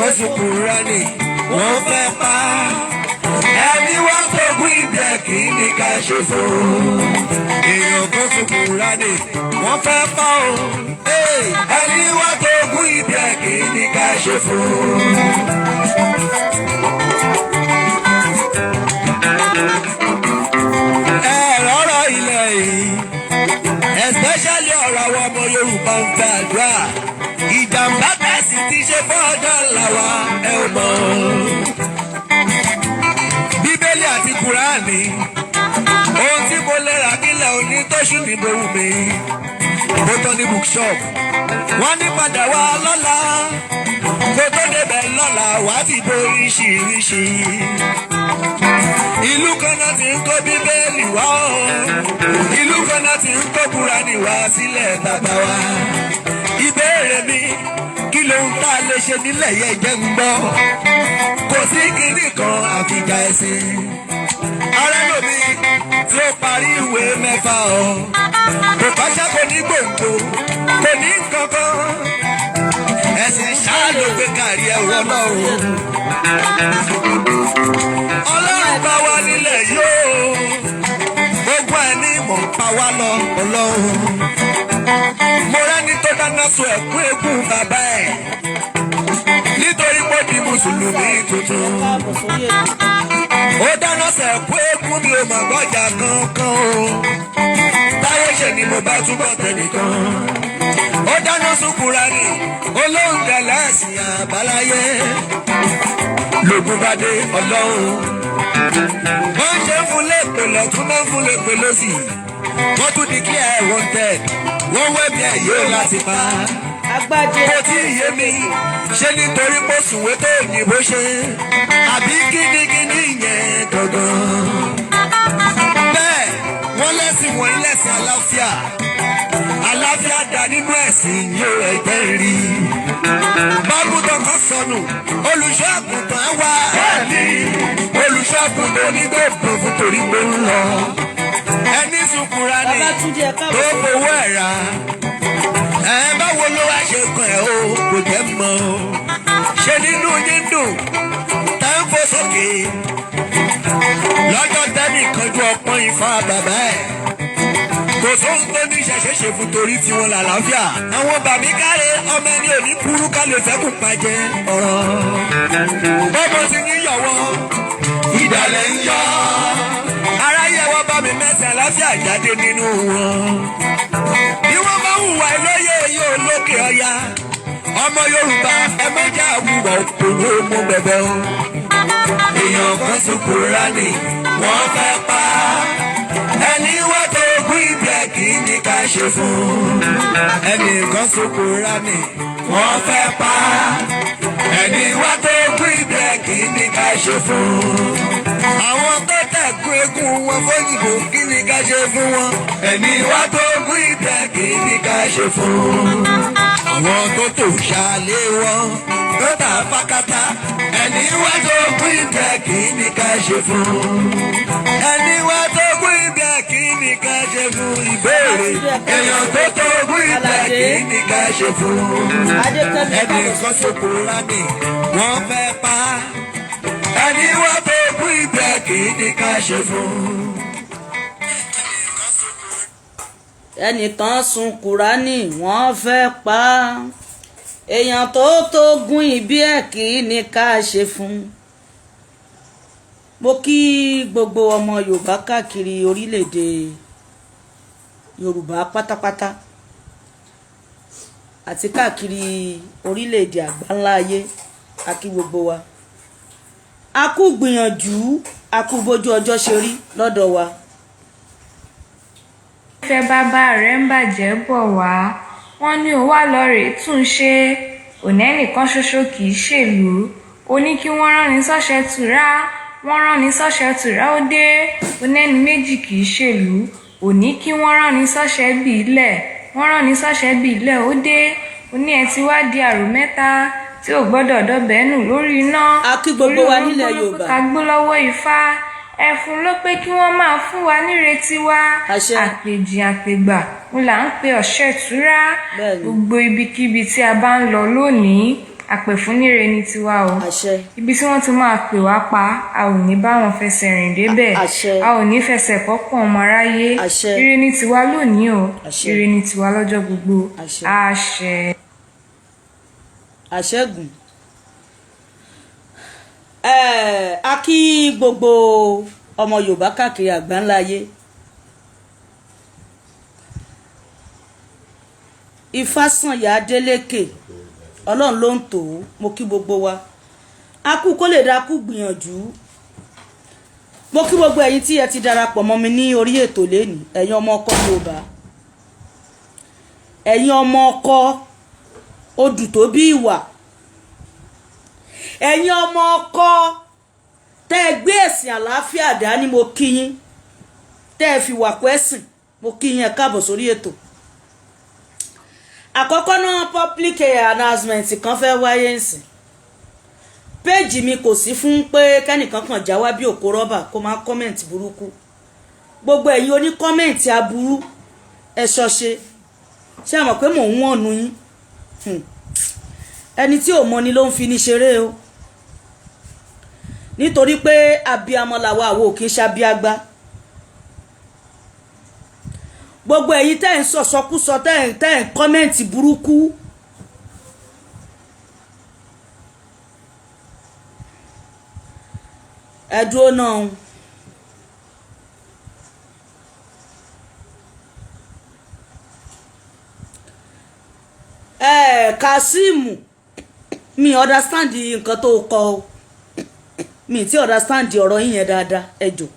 Kan sùn Kúránì, wọ́n fẹ́ pa. Ẹni wá tó gún ibẹ̀, kí ni ká ṣe fún? Èèyàn kan sùn Kúránì, wọ́n fẹ́ pa o. Ẹni wá tó gún ibẹ̀, kí ni ká ṣe fún? Ẹ̀rọ ilẹ̀ yìí, especially ọ̀rọ̀ àwọn ọmọ Yorùbá, ń fẹ́ àdúrà. Ìjàmbá tẹ̀sí ti ṣe fọ́ọ̀dọ̀ làwa ẹ ò mọ̀. Bíbélì àti Kùránì, ohun tí mo lè rà kílẹ̀ òní tó ṣù ní mo wù mí. Mo tán ní bookshop, wọ́n ní padà wá lọ́la. Kó tó débẹ̀ lọ́la, wàá ti boríṣiríṣi. Ìlú kan náà ti ń kó Bíbélì wá o, ìlú kan náà ti ń kó Kúránì wá sílẹ̀ bàbá wa. Ìbéèrè mi, kí ló ń tá a lè ṣe nílẹ̀ yẹn? Jẹ́ ń gbọ́. Kò sí kinní kan àfìjà ẹ̀sìn. Ará lómi tí ó parí ìwé mẹ́fà o, kò kọ́ṣẹ́, kò ní gbòǹgbò, kò ní kankan, ẹ̀sìn ṣáà ló gbé kárí ẹ̀wọ̀ náà o. Ọlọ́run bá wa nílẹ̀ yóò gbogbo ẹ̀ ní mọ̀ ń pa wá lọ. Ọlọ́run, mo rẹ́ni tó dáná sun ẹ̀kú eégún bàbá ẹ̀ nítorí pé ó di Mùsùlùmí tuntun. Káàbọ̀ sórí ètò. Ó dáná sẹ̀kú eégún, mi ò mọ̀ gbọ́jà kankan o. Táyé ṣe ni mo bá túbọ̀ tẹnìkan. Ó dáná sun Kúránì, olóhùn tẹ̀lé ẹ̀sìn àbáláyé. Lògùn bá dé. Ọlọ́run, wọ́n ṣe ń fún lépè lọ́tún náà, ń fún lépè lọ́sì. Wọ́n tún di clear wanted, wọ́n wẹ́bí ẹ̀ yóò láti pa. Agbájé. Kò tí ì yé mi, ṣé nítorí pé sùnwé tó òyìnbó ṣe, àbí kínníkínní yẹn gangan? Bẹ́ẹ̀ wọ́n lẹ́sìn wọ̀nyí lẹ́sìn àlàáfíà. Àlàáfíà dá nínú ẹ̀sìn yóò ẹ̀jẹ̀ rí. Bágùtàn kan sọnù, olùṣọ́ àgùntàn á wá. Bẹ́ẹ̀ni, olùṣọ́ àgùntàn onígbòǹgbò fún torí pé ń lọ. Ẹni sunkúnra ni Babátúndé, ẹ káàbọ̀ tó sórí fowó ẹ̀ rà. Ẹ báwo ló wá ṣe kàn ẹ́ o? Kò jẹ́ mọ́ o. Ṣé nínú yín dùn tá ń fò sókè lọ́jọ́ tẹ́nì kanjú ọpọ́n ifá bàbá ẹ̀? Kò sóhun tó ní ṣẹ̀ṣẹ̀ ṣe fún torí tiwọn làlàáfíà. Àwọn bàbí káre ọmọ ẹni ò ní burú ká lè fẹ́ kù pàjẹ́ ọ̀rọ̀. Bọ́mọ ti ní yọ̀wọ́, ìdàlẹ̀ ń yọ. Aráyé wọ́n bá mi mẹ́sẹ̀ àlàáfíà jáde nínú wọn. Bí wọ́n bá hùwà ìlóye yóò lókè ọya. Ọmọ Yorùbá, ẹ mọ́jà hùwà òpònú mú bẹ̀bẹ̀ o. Èèyàn kan sùn Kúránì, wọ́n fẹ́ pa. Ẹni wá tó gún ibẹ̀, kí ni ká ṣe fún? Ẹnì kan sùn Kúránì, wọ́n fẹ́ pa. Ẹni wá tó gún ibẹ̀, kí ni ká ṣe fún? Àwọn tó tẹ̀kú eégún wọn fóyìnbó, kí ni ká ṣe fún wọn? Ẹni wá tó gún ibẹ̀, kí ni ká ṣe fún? Àwọn tó tò ṣàlẹ̀ wọn tó tà fákátá, ẹni wá tó gún ibẹ̀, kí ni ká ṣe fún? Ẹni wá tó gún ibẹ̀, kí ni ká ṣe fún? Ìbéèrè, èèyàn tó tó gún ibẹ̀, kí ni ká ṣe fún? Adékẹ́mi, Ẹnì káàbọ̀. kan sọ Kúránì, wọ́n fẹ́ pa. Ẹni wá tó gún ibẹ̀, kí ni ká ṣe fún? Ẹnìkan sun Kúránì, wọ́n fẹ́ pa á. Èèyàn tó tó gún ibi ẹ̀, kí ni ká ṣe fún? Mo kí gbogbo ọmọ Yorùbá káàkiri orílẹ̀-èdè Yorùbá pátápátá àti káàkiri orílẹ̀-èdè àgbáńlá ayé. A kí gbogbo wa, a kú gbìyànjú, a kú bójú ọjọ́ ṣe rí lọ́dọ̀ wa. Ìfẹ́ bàbá rẹ̀ ń bàjẹ́ bọ̀ wá, wọ́n ní ó wá lọ́ọ́ tún un ṣe. Òní ẹnìkan ṣoṣo kì í ṣèlú. Ó ní kí wọ́n rán ni sọ́sẹ̀ tura, wọ́n rán ni sọ́sẹ̀ tura, ó dé. Onẹ́ni méjì kì í ṣèlú. Ó ní kí wọ́n rán ni sọ́sẹ̀ bílẹ̀, wọ́n rán ni sọ́sẹ̀ bílẹ̀, ó dé. Ó ní ẹ ti wá di àrò mẹ́ta tí ò gbọ́dọ̀ dọbẹ̀ nù lórí iná. A kí gbogbo wa nílẹ̀ orí Yorùbá. Ká gbó lọ́wọ́ Ifá, ẹ̀fun ló pé kí wọ́n máa fún wa nírètí wa. Àṣẹ. Àpèjì àpègbà ń là ń pe ọ̀sẹ̀ túrá. Bẹ́ẹ̀ni. Gbogbo ibikíbi tí a bá ń lọ lónìí. Àpèfúnníre ní tiwa o. Àṣẹ. Ibi tí wọ́n ti máa pè wá pa, a ò ní bá wọn fẹsẹ̀ rìn débẹ̀. Àṣẹ. A ò ní fẹsẹ̀ kọ́pọ̀ ọmọ aráyé. Àṣẹ. Ire ní tiwa lónìí o. Àṣẹ. Ire ní tiwa lọ́jọ́ gbogbo. Àṣẹ. Àṣẹ. Àṣẹ́gun. A kí gbogbo ọmọ Yorùbá káàkiri àgbáńlá ayé. Ifásànyà Adélékè, Ọlọ́run ló ń tò ó. Mo kí gbogbo wa, a kú kó lè dá kú gbìyànjú. Mo kí gbogbo ẹ̀yin tí ẹ ti darapọ̀ mọ́ mi ní orí ètò lẹ́nìí, ẹ̀yin ọmọ ọkọ Yorùbá, ẹ̀yin ọmọ ọkọ odù tó bí ìwà, ẹ̀yin ọmọ ọkọ tẹ́ ẹ gbé ẹ̀sìn àlàáfíà dání, mo kí yín. Tẹ́ ẹ fi wà kó ẹ̀sìn, mo kí yín, ẹ káàbọ̀ sórí ètò. Àkọ́kọ́ náà, public announcement kan fẹ́ wáyé nsìn. Péèjì mi kò sí fún pé kẹ́nìkan kan já wá bí òkú rọ́bà kó máa comment burúkú. Gbogbo ẹ̀yin oní comment aburú, ẹ ṣọ́ṣe. Ṣé àmọ̀ pé mò ń wọ̀nù yín? Ẹni tí ò mọ ni ló ń fi ní ṣeré o, nítorí pé abiyamọ làwa, àwo kì í ṣabiagba. Gbogbo ẹ̀yin tẹ́ ń sọ̀sọ́kúsọ, tẹ́ ń comment burúkú, ẹ dúró náà. Ẹ Kazeem, mi understand nǹkan tó kọ o. Mi ti understand ọ̀rọ̀ yín yẹn dáadáa. Ẹ jọ̀ọ́,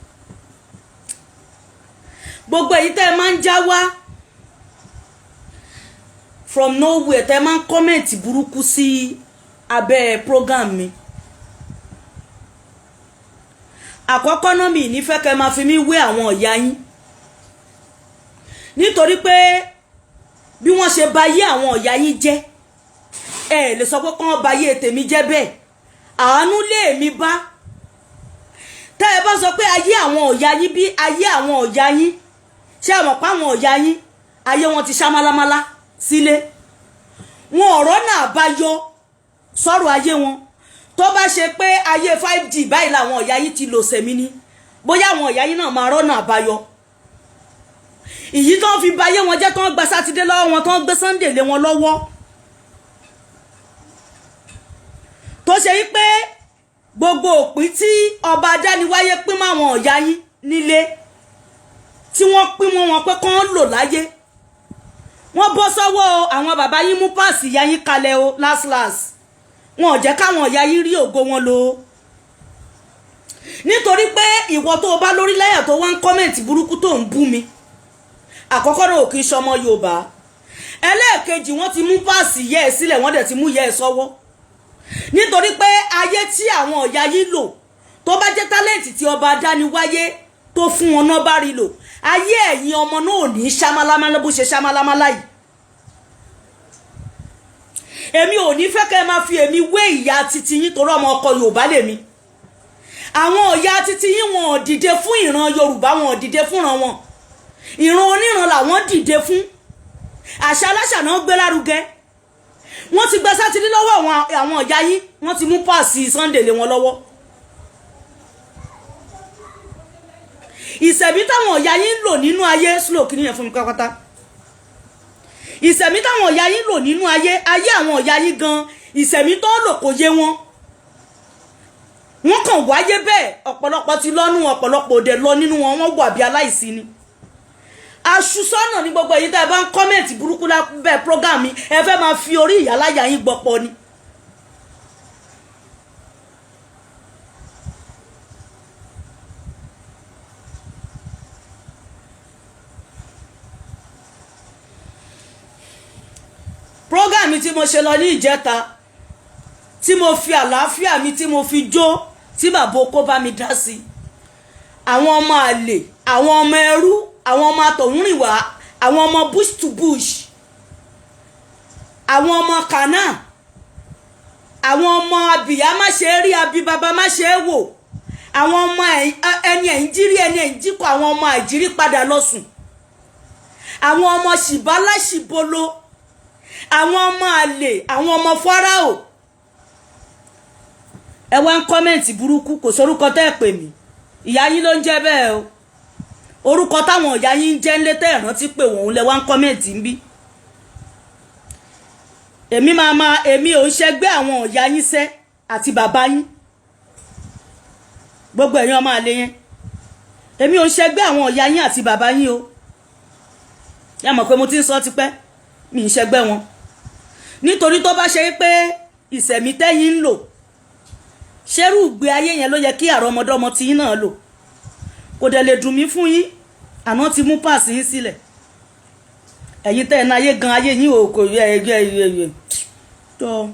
gbogbo èyí tẹ́ ẹ máa ń já wá from nowhere, tẹ́ ẹ máa ń comment burúkú sí abẹ́ program mi, àkọ́kọ́ náà, mi ní fẹ́ kẹ́ máa fi mí wé àwọn ọ̀yá yín, nítorí pé bí wọ́n ṣe bà ayé àwọn ọ̀yá yín jẹ́, ẹ lè sọ pé kán bà ayé tèmi jẹ́ bẹ́ẹ̀. Àánú lè mi bá. Tẹ́ ẹ bá sọ pé ayé àwọn ọ̀yá yín, bí ayé àwọn ọ̀yá yín, ṣé ẹ mọ̀ pé àwọn ọ̀yá yín, ayé wọn ti ṣá málámálá sílé wọn, ọ̀rọ̀ náà bá yọ sọ̀rọ̀ ayé wọn. Tó bá ṣe pé ayé 5G báyìí làwọn ọ̀yá yín ti lò sẹ̀mí ni, bóyá àwọn ọ̀yá yín náà máa rọ́nà àbáyọ. Ìyí tó ń fi ba ayé wọn jẹ́, tó ń gba Sátidé lọ́wọ́ wọn, tó ń gbé Sunday lé wọn lọ́wọ́, tó ṣe yí pé gbogbo òpin tí ọba adániwáyé pín máwọn ọ̀yá yín nílé, tí wọ́n pín mọ́ wọn pé kán lò láyé, wọ́n bọ́ sọ́wọ́ àwọn bàbá yín, mú páàsì ìyá yín kalẹ̀ o. Last last, wọn ò jẹ́ káwọn ọ̀yá yín rí ògo wọn lò ó, nítorí pé ìwọ tó o bá lórí lẹ́yà tó wá ń comment burúkú tó ń bú mi, àkọ́kọ́ náà, ò kì í ṣọmọ Yorùbá. Ẹlẹ́ẹ̀kejì, wọ́n ti mú páàsì yẹ́ ẹ sílẹ̀, wọ́n dẹ̀ ti mú yẹ́ ẹ sọ́wọ́, nítorí pé ayé tí àwọn ọ̀yá yín lò, tó bá jẹ́ talent tí ọba adániwáyé tó fún wọn náà bá rí lò, ayé ẹ̀yin ọmọ náà ò ní ṣámálámálá bó ṣe ṣámálámálá yìí. Èmi ò ní fẹ́ kẹ́ ẹ máa fi èmi wé ìyá titi yín, torí ọmọ ọkọ Yorùbá lèmi. Àwọn ọ̀yá titi yín, wọn ò dìde fún ìran Yorùbá, wọn ò dìde fúnran wọn. Ìran oníran làwọn dìde fún. Àṣà aláṣà náà gbé lárugẹ. Wọ́n ti gba Sátidé lọ́wọ́ àwọn ọ̀yá yín, wọ́n ti mú páàsì Sunday lé wọn lọ́wọ́. Ìṣẹ̀mí táwọn ọ̀yá yín lò nínú ayé, slow kí nìyẹn fún mi pátápátá. Ìṣẹ̀mí táwọn ọ̀yá yín lò nínú ayé, ayé àwọn ọ̀yá yín gan, ìṣẹ̀mí tó ń lò kò yé wọn. Wọ́n kàn wáyé bẹ́ẹ̀. Ọ̀pọ̀lọpọ̀ ti lọ́nu, ọ̀pọ̀lọpọ̀ òde lọ nínú wọn, wọ́n wà bí aláìsí ni. Aṣùsọ́nà ní gbogbo èyí tẹ́ ẹ bá ń comment burúkú lábẹ́ program mi, ẹ fẹ́ máa fi orí ìyáláyà yín gbọ́pọ̀ ni. Program tí mo ṣe lọ ní ìjẹta, tí mo fi àlàáfíà mi, tí mo fi jó, tí bàbá oko bá mi dá sí, àwọn ọmọ àlè, àwọn ọmọ ẹrú, àwọn ọmọ àtọ̀húnrìnwá, àwọn ọmọ bush to bush, àwọn ọmọ kànáà, àwọn ọmọ abìyá má ṣe é rí, abi bàbá má ṣe é wò, àwọn ọmọ ẹni ẹ̀yìn jírí, ẹni ẹ̀yìn jíkọ, àwọn ọmọ àìjírí padà lọ sùn, àwọn ọmọ ṣìbálá ṣìbolo, àwọn ọmọ àlè, àwọn ọmọ fáráò. Ẹ wá ń comment burúkú, kò sórúkọ tẹ́ ẹ pè mí. Ìyá yín ló ń jẹ́ bẹ́ẹ̀ o. Orúkọ táwọn ìyá yín ń jẹ́ ńlé tẹ́ ẹ̀ rántí pé òun lẹ wá ń comment ń bí. Èmi máa ma, èmi ò ń ṣẹgbẹ́ àwọn ìyá yín sẹ́ àti bàbá yín, gbogbo ẹ̀yin ọmọ àlè yẹn. Èmi ò ń ṣẹgbẹ́ àwọn ìyá yín àti bàbá yín o. Yá mọ̀ pé mo ti ń sọ tipẹ́, mi ń ṣẹgbẹ́ wọn, nítorí tó bá ṣe pé ìṣẹ̀mí tẹ́yìn ń lò, ṣerú ìgbé ayé yẹn ló yẹ kí àrọ́mọdọ́mọ tí yín náà lò. Kò dẹ̀ lè dùn mí fún yín. Àná ti mú páàsì yín sílẹ̀. Ẹ̀yin tẹ́ ẹ̀ ní ayé gan, ayé yín ò kò yẹ ẹ ẹ ẹ tó.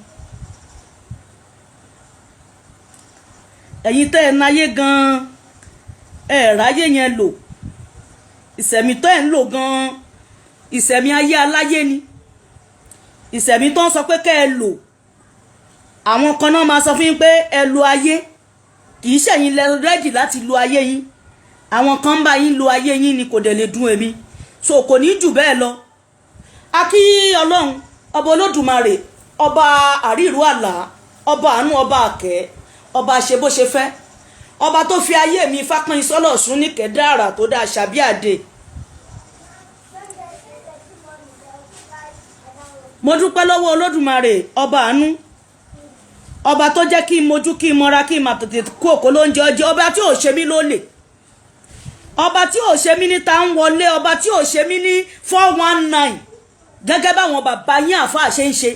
Ẹ̀yin tẹ́ ẹ̀ ní ayé gan, ẹ̀ ráyé yẹn lò. Ìṣẹ̀mí tó ẹ̀ ń lò gan, ìṣẹ̀mí ayé aláyé ni. Ìṣẹ̀mí tó ń sọ pé kẹ́ ẹ lò, àwọn kan náà máa sọ fún yín pé ẹ lo ayé. Kì í ṣẹ̀yin lẹ ready láti lo ayé yín, àwọn kan ń bá yín lo ayé yín ni. Kò dẹ̀ lè dùn èmi, so kò ní jù bẹ́ẹ̀ lọ. A kí Ọlọ́run Ọba Olódùmarè, Ọba àrírú àlá, Ọba àánú, Ọba àkẹ́, Ọba ṣe bó ṣe fẹ́, Ọba tó fi ayé mi fápín sọ́lọ̀sún ní kẹ́dáàrà tó dáa ṣàbí àdè. Mo dúpẹ́ lọ́wọ́ Olódùmarè, Ọba àánú, Ọba tó jẹ́ kí n mojú, kí n mọra, kí n máa tètè kú òkó lóúnjẹ ọjọ́, Ọba tí ò ṣe mí lólè, Ọba tí ò ṣe mí ní ta ń wọlé, Ọba tí ò ṣe mí ní 419 gẹ́gẹ́ báwọn bàbá yín àáfàá ṣe ń ṣe.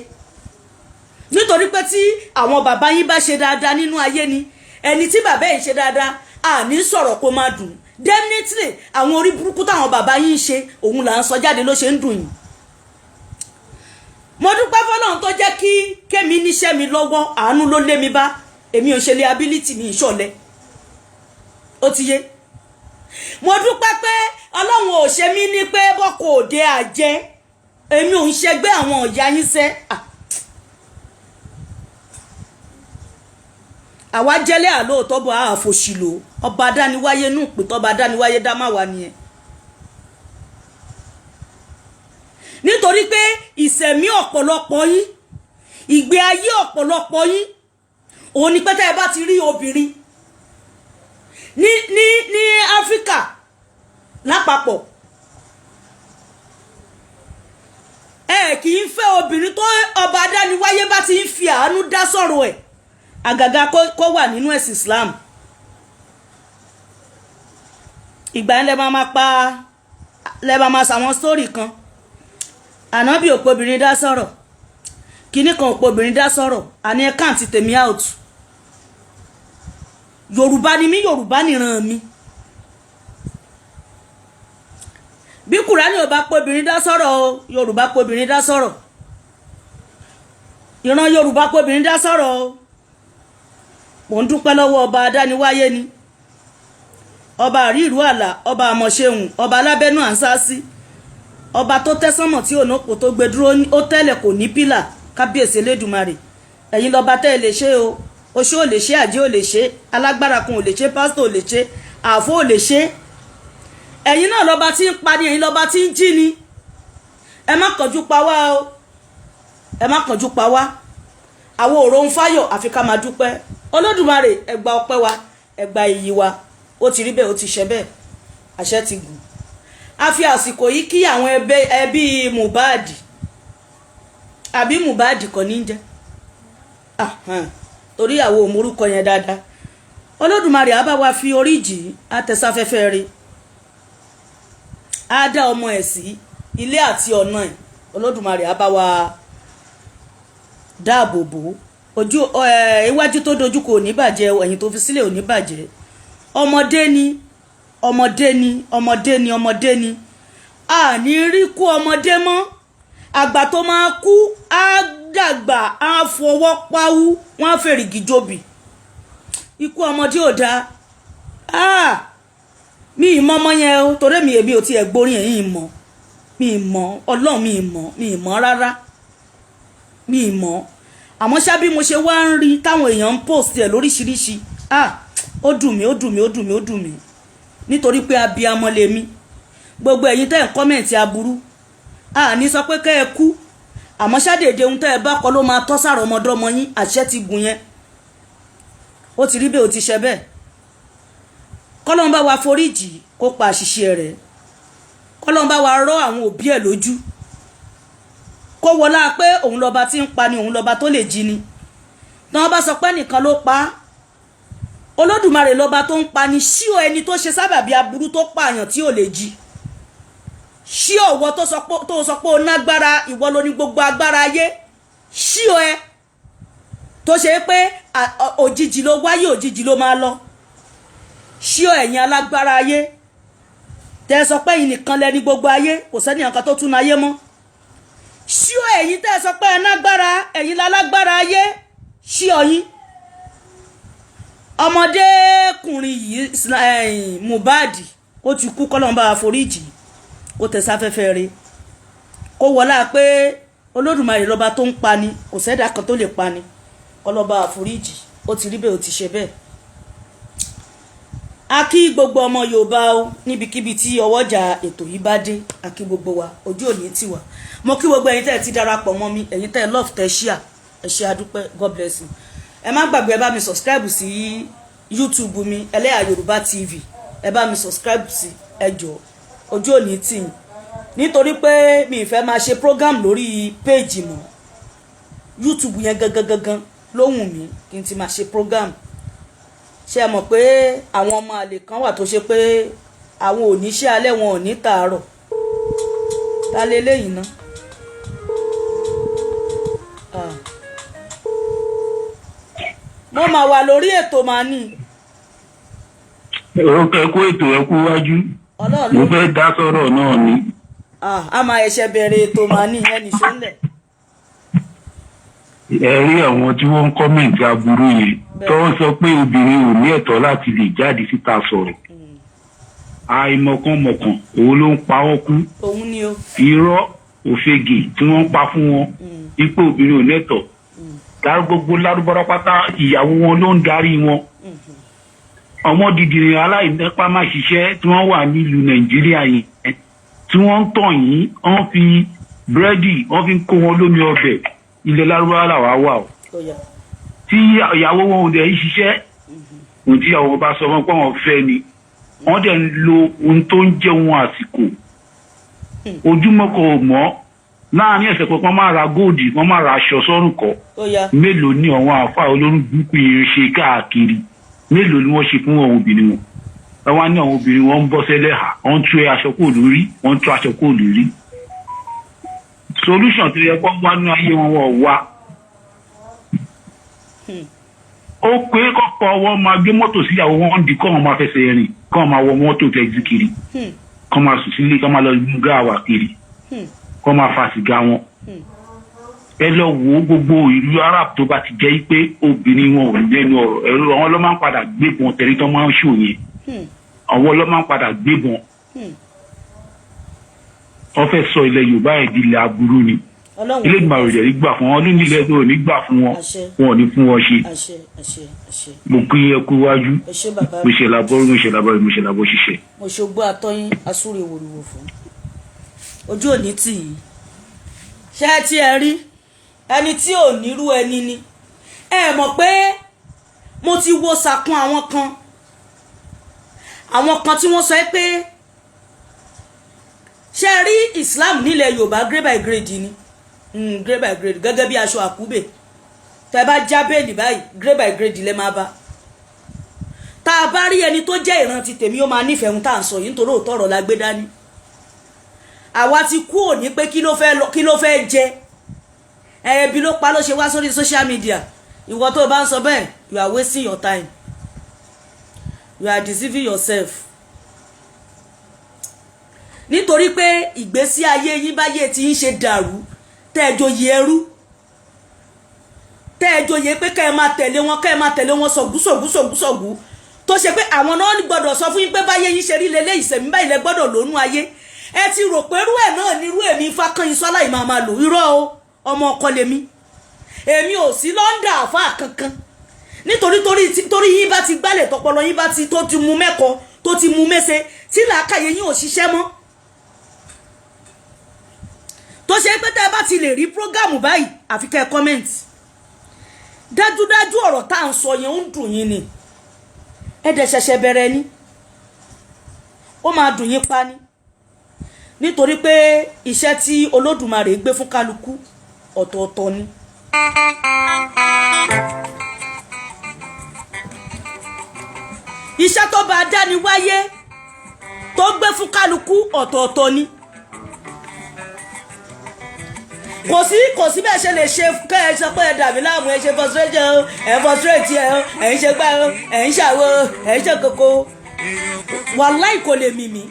Nítorí pé tí àwọn bàbá yín bá ṣe dáadáa nínú ayé ni, ẹni tí bàbá yìí ṣe dáadáa, àní sọ̀rọ̀ kó máa dùn. Definitely, àwọn orí burúkú táwọn bàbá yín ń ṣe, òun là ń sọ jáde ló ṣe ń dùn yín. Mo dúpẹ́ fọlọ́run tó jẹ́ kí kémi níṣẹ́ mi lọ́wọ́. Àánú ló lé mi bá. Èmi ò ṣe liability mi, ìṣọ̀lẹ̀ ó ti yé. Mo dúpẹ́ pé Ọlọ́run ò ṣe mí ní pé bọ́kọ̀ òde àjẹ́. Èmi ò ń ṣẹgbẹ́ àwọn ìyá yín sẹ́. Àwa jẹ́lẹ̀ àlóòótọ́ bọ̀ àfòṣìlò. Ọba adániwáyé nù pé tọ́ba adániwáyé dá má wà nìyẹn. Nítorí pé ìṣẹ̀mí ọ̀pọ̀lọpọ̀ yín, ìgbé ayé ọ̀pọ̀lọpọ̀ yín, òun ni pé tẹ́ ẹ bá ti rí obìnrin ní ní ní Áfíríkà lápapọ̀, ẹ kì í fẹ́ obìnrin tó ọba adániwáyé bá ti ń fi àánú dá sọ̀rọ̀ ẹ̀, àgàgà kó wà nínú ẹ̀sìn Islam. Ìgbà yẹn lẹ máa ma pa, lẹ máa ma sàwọn sórí kan. Ànábì òpó obìnrin dá sọ̀rọ̀, kinní kan òpó obìnrin dá sọ̀rọ̀. Àní ẹ káàntì tèmi out. Yorùbá ni mí, Yorùbá nìran mi. Bí Kùránì ò bá pọ̀ obìnrin dá sọ̀rọ̀ o, Yorùbá pọ̀ obìnrin dá sọ̀rọ̀, ìran Yorùbá pọ̀ obìnrin dá sọ̀rọ̀ o. Mò ń dúpẹ́ lọ́wọ́ ọba adániwáyé ni, ọba àrírú àlà, ọba àmọ̀ṣehùn, ọba alábẹ́nú ànsásí, ọba tó tẹ́sánmọ̀ tí òun kò tó gbé dúró, ó tẹ́lẹ̀ kò ní pílà. Kábíyèsí Elédùmarè, ẹ̀yin lọ́ba tẹ́ ẹ lè ṣe o. Oṣó ò lè ṣe, àjẹ́ ò lè ṣe, alágbára kan ò lè ṣe, pásítọ̀ ò lè ṣe, àfó ò lè ṣe. Ẹ̀yin náà lọ́ba tí ń pa ni, ẹ̀yin lọ́ba tí ń jí ni. Ẹ má kánjú pa wá o, ẹ má kánjú pa wá. Àwọn òrò ń fáyọ̀, àfi ká máa dúpẹ́. Olódùmarè, ẹ gba ọpẹ́ wa, ẹ gba iyì wa. Ó ti rí bẹ́ẹ̀, ó ti ṣe bẹ́ẹ̀, àṣẹ ti gùn. A fi àsìkò yìí kí àwọn ẹbí Mohbad, àbí Mohbad kọ́ ní jẹ́, torí àwọn òmùrúkọ yẹn dáadáa. Olódùmarè á bá wa fi orí jì á tẹsáfẹ́fẹ́ rí, á dá ọmọ ẹ̀ sí ilé àti ọ̀nà ẹ̀. Olódùmarè á bá wa dáàbò bò ojú iwájú tó dojú kò ní bàjẹ́, ẹ̀yìn tó fi sílẹ̀ ò ní bàjẹ́. Ọmọdé ni, ọmọdé ni, ọmọdé ni, ọmọdé ni. A ní rí kú ọmọdé mọ́. Àgbà tó máa kú á dàgbà, á fọwọ́ pawú, wọ́n á fèrègì jobì. Ikú ọmọdé ò dáa. Mi ì mọ ọmọ yẹn o, torí mi èmi ò tiẹ̀ gbórin ẹ̀yìn mọ̀. Mi ì mọ̀, Ọlọ́run, mi ì mọ̀, mi ì mọ̀ rárá, mi ì mọ̀. Àmọ́ ṣá, bí mo ṣe wá ń rí táwọn èèyàn ń post ẹ̀ lóríṣiríṣi, ó dùn mí, ó dùn mí, ó dùn mí, ó dùn mí, nítorí pé abiyamọ lèmi. Gbogbo ẹ̀yin tẹ́ ẹ̀ ń comment aburú, a ní sọ pé kẹ́ ẹ kú, àmọ́ ṣá dèdè ohun tẹ́ ẹ bá kọ ló máa tọ́ sára ọmọdọ́mọ yín. Àṣẹ ti gùn yẹn. Ó ti rí bẹ́ẹ̀, ó ti ṣe bẹ́ẹ̀. Kọ́lọ́n bá wa foríjì, kó pa àṣìṣe rẹ̀. Kọ́lọ́n bá wa rọ́ àwọn òbí ẹ̀ lójú, kó wọlá pé òun lọ́ba tí ń pa ni, òun lọ́ba tó lè jí ni. Tí wọ́n bá sọ pé nìkan ló pa á, Olódùmarè lọ́ba tó ń pa ni. Ṣíò ẹni tó ṣe sábàbí aburú tó pààyàn tí ò lè jí? Ṣíò ọwọ́ tó sọ pé o nágbára, ìwọ ló ní gbogbo agbára ayé? Ṣíò ẹ tó ṣe pé òjijì ló wáyé, òjijì ló máa lọ? Ṣíò ẹ̀yin alágbára ayé tẹ́ sọ pé ẹ̀yin nìkan lẹni gbogbo ayé, kò sẹ́ni nǹkan tó tún ayé mọ́? Ṣíò ẹ̀yin tẹ́ sọ pé ẹ nágbára, ẹ̀yin lálágbára ayé? Ṣíò yín? Ọmọdékùnrin yìí, Mohbad, ó ti kú. Kọ́lọ́n bá foríjì, kó tẹ sáfẹ́fẹ́ rẹ̀, kó wọlá pé Olódùmarè lọ́ba tó ń pani, kò sẹ́dá kan tó lè pani. Kọ́lọ́n bá foríjì. Ó ti rí bẹ́ẹ̀, ó ti ṣe bẹ́ẹ̀. A kí gbogbo ọmọ Yorùbá o, níbikíbi tí ọwọ́jà ètò yìí bá dé. A kí gbogbo wa, ojú òní tì wá. Mo kí gbogbo ẹ̀yin tẹ́ ẹ ti darapọ̀ mọ́ mi, ẹ̀yin tẹ́ ẹ love, tẹ́ ẹ share. Ẹ ṣé, adúpẹ́. God bless you. Ẹ má gbàgbé, ẹ bá mi subscribe sí YouTube mi, Ẹlẹ́yà Yorùbá TV. Ẹ bá mi subscribe sí, ẹ jọ̀ọ́. Ojú òní tì yín, nítorí pé mi ì fẹ́ máa ṣe program lórí page mọ́. YouTube yẹn gangan gangan ló wù mí kí n ti máa ṣe program. Ṣé ẹ mọ̀ pé àwọn ọmọ àlè kan wà tó ṣe pé àwọn ò ní ṣe alẹ́, wọn ò ní tàárọ̀? Ta leléyìí ná? Ah. Mo máa wà lórí ètò màá ní. Ẹ kú ètò, ẹ kú wájú. Ọlọ́run Mo ló fẹ́ dá sọ̀rọ̀ náà ni. Ah, a máa ẹ̀ṣẹ̀ bẹ̀rẹ̀ ètò màá ní ìyẹn nìṣó ńlẹ̀. Ẹ rí àwọn tí wọ́n ń comment aburú yẹn tó ń sọ pé obìnrin ò ní ẹ̀tọ́ láti lè jáde síta sọ̀rọ̀. Àìmọ̀kànmọ̀kàn òun ló ń pa wọ́n kú. Òun ni o. Irọ́ òfegè tí wọ́n ń pa fún wọn ipò obìnrin ò lẹ́tọ̀ọ́. Gbogbo lárúbáwá pátá, ìyàwó wọn ló ń darí wọn. Ọmọ dìdìrín aláìnípa má ṣiṣẹ́ tí wọ́n wà nílùú Nàìjíríà yẹn tí wọ́n ń tàn yín, wọ́n fi búrẹ́dì, wọ́n fi ń kó wọn lómi ọbẹ̀. Ilẹ̀ lárúbáwá làwa wà o. Ó yá. Tí ìyàwó wọn ò dẹ̀ ń ṣiṣẹ́, ohun tí ìyàwó wọn bá sọ wọn pé wọ́n fẹ́ ni wọ́n dẹ̀ ń lo ohun tó ń jẹ́ ohun àsìkò ojúmọ́ kò mọ́ láàrin ẹ̀sẹ̀ pé wọ́n máa ra gold, wọ́n máa ra aṣọ sọ́rùn kọ́. Ó yá. Mélòó ni àwọn àáfàá olórí burúkú yìí ń ṣe káàkiri? Mélòó ni wọ́n ṣe fún àwọn obìnrin wọn? Ẹ wá ní àwọn obìnrin wọn ń bọ́ sẹ́lẹ̀ hà, wọ́n ń tú aṣọ kúrò lórí, wọ́n ń tú aṣọ kúrò lórí. Solution tó yẹ kó wá ní ayé wọn, wọ́n wá. Ó pé kọ́kọ́ wọn máa gbé mọ́tò síyàwó wọn di, kọ́ wọn máa fẹsẹ̀ rìn, kọ́ wọn máa wọ mọ́tò tẹ́jú kiri, kọ́ máa sùn sílé, kọ́ máa lọ mú gáàwà kiri, kọ́ máa fa sìgá wọn. Ẹ lọ wo gbogbo ìlú Arab tó bá ti jẹ́ pé obìnrin wọn ò lẹ́nu ọ̀rọ̀, ẹ̀rọ àwọn ló máa ń padà gbébọn tẹ̀lé tó máa ń ṣò yẹn. Àwọn ló máa ń padà gbébọn. Wọ́n fẹ́ sọ ilẹ̀ Yorùbá ẹ̀ di ilẹ̀ aburú ni. Ọlọ́run Ilé ìgbà òrìlẹ̀ ní gbà fún wọn, ọdún nílẹ̀ tó ní gbà fún wọn. Àṣẹ. Wọn ò ní fún wọn ṣe. Àṣẹ, àṣẹ, àṣẹ. Mo kí ẹ kú wájú. Ẹ ṣé, bàbá Mo mi. ṣe làbọ́, mo ṣe làbọ́, mo ṣe làbọ́ ṣiṣẹ́. Mo ṣogbó atọ́yín asúre wòrìwò fún ojú òní tì yín. Ṣé ẹ tí ẹ rí ẹni tí ò nírú ẹni ni? Ẹ mọ̀ pé mo ti wo sàkún àwọn kan tí wọ́n sọ pé, ṣé ẹ rí Islam nílẹ̀ Yorùbá, grade by grade ni. Grade by grade, gẹ́gẹ́ bí aṣọ àkúbè tẹ́ bá já bẹ́ẹ̀lì báyìí, grade by grade lẹ́ máa bá. Tá a bá rí ẹni tó jẹ́ ìrántí tèmi, ó máa nífẹ̀ẹ́ ohun tá à ń sọ yìí, nítorí òótọ́ ọ̀rọ̀ la gbé dání. Àwa ti kú òní pé kí ló fẹ́ lọ, kí ló fẹ́ jẹ, ẹbí ló pa ló ṣe wá sórí social media. Ìwọ tó o bá ń sọ bẹ́ẹ̀, you are wasting your time, you are deceiving yourself, nítorí pé ìgbésí ayé yín báyé tí ń ṣe dàrú, tẹ́ ẹ joyè ẹrú, tẹ́ ẹ joyè pé kẹ́ ẹ máa tẹ̀lé wọn, kẹ́ ẹ máa tẹ̀lé wọn sọ̀gú sọ̀gú sọ̀gú sọ̀gú, tó ṣe pé àwọn náà gbọ́dọ̀ sọ fún yín pé báyé yín ṣe rí lélẹ́, ìsẹ̀mí báyìí lẹ gbọ́dọ̀ lónú ayé. Ẹ ti rò pé irú ẹ̀ náà nírú èmi Fákànyìnsọ́lá yìí máa máa lò. Irọ́ o, ọmọ ọkọ lèmi. Èmi ò sí lọ́ndà àfa kankan, nítorí torí yín bá ti gbálẹ̀, tọpọlọ yín bá ti tó ti mu mẹ́kọ, tó ti mu mẹ́sẹ̀, tí làákàyè yín ò ṣiṣẹ́ mọ́, tó ṣe pé tẹ́ ẹ bá ti lè rí program báyìí, àfi kẹ́ ẹ comment. Dájúdájú, ọ̀rọ̀ tá à ń sọ yẹn ń dùn yín ni. Ẹ dẹ̀ ṣẹ̀ṣẹ̀ bẹ̀rẹ̀ ni, ó máa dùn yín pa ni, nítorí pé iṣẹ́ tí Olódùmarè gbé fún kálukú ọ̀tọ̀ọ̀tọ̀ ni. Iṣẹ́ tó bá dáni wáyé tó gbé fún kálukú ọ̀tọ̀ọ̀tọ̀ ni. Kò sí bẹ́ẹ̀ ṣe lè ṣe kẹ́ ẹ sọ pé ẹ dàbí láàmú, ẹ ṣe frustration o, ẹ frustrate ẹ o, ẹ ń ṣe gbá o, ẹ ń ṣàwo o, ẹ ń ṣe koko. Wàláì kò lè mì mí,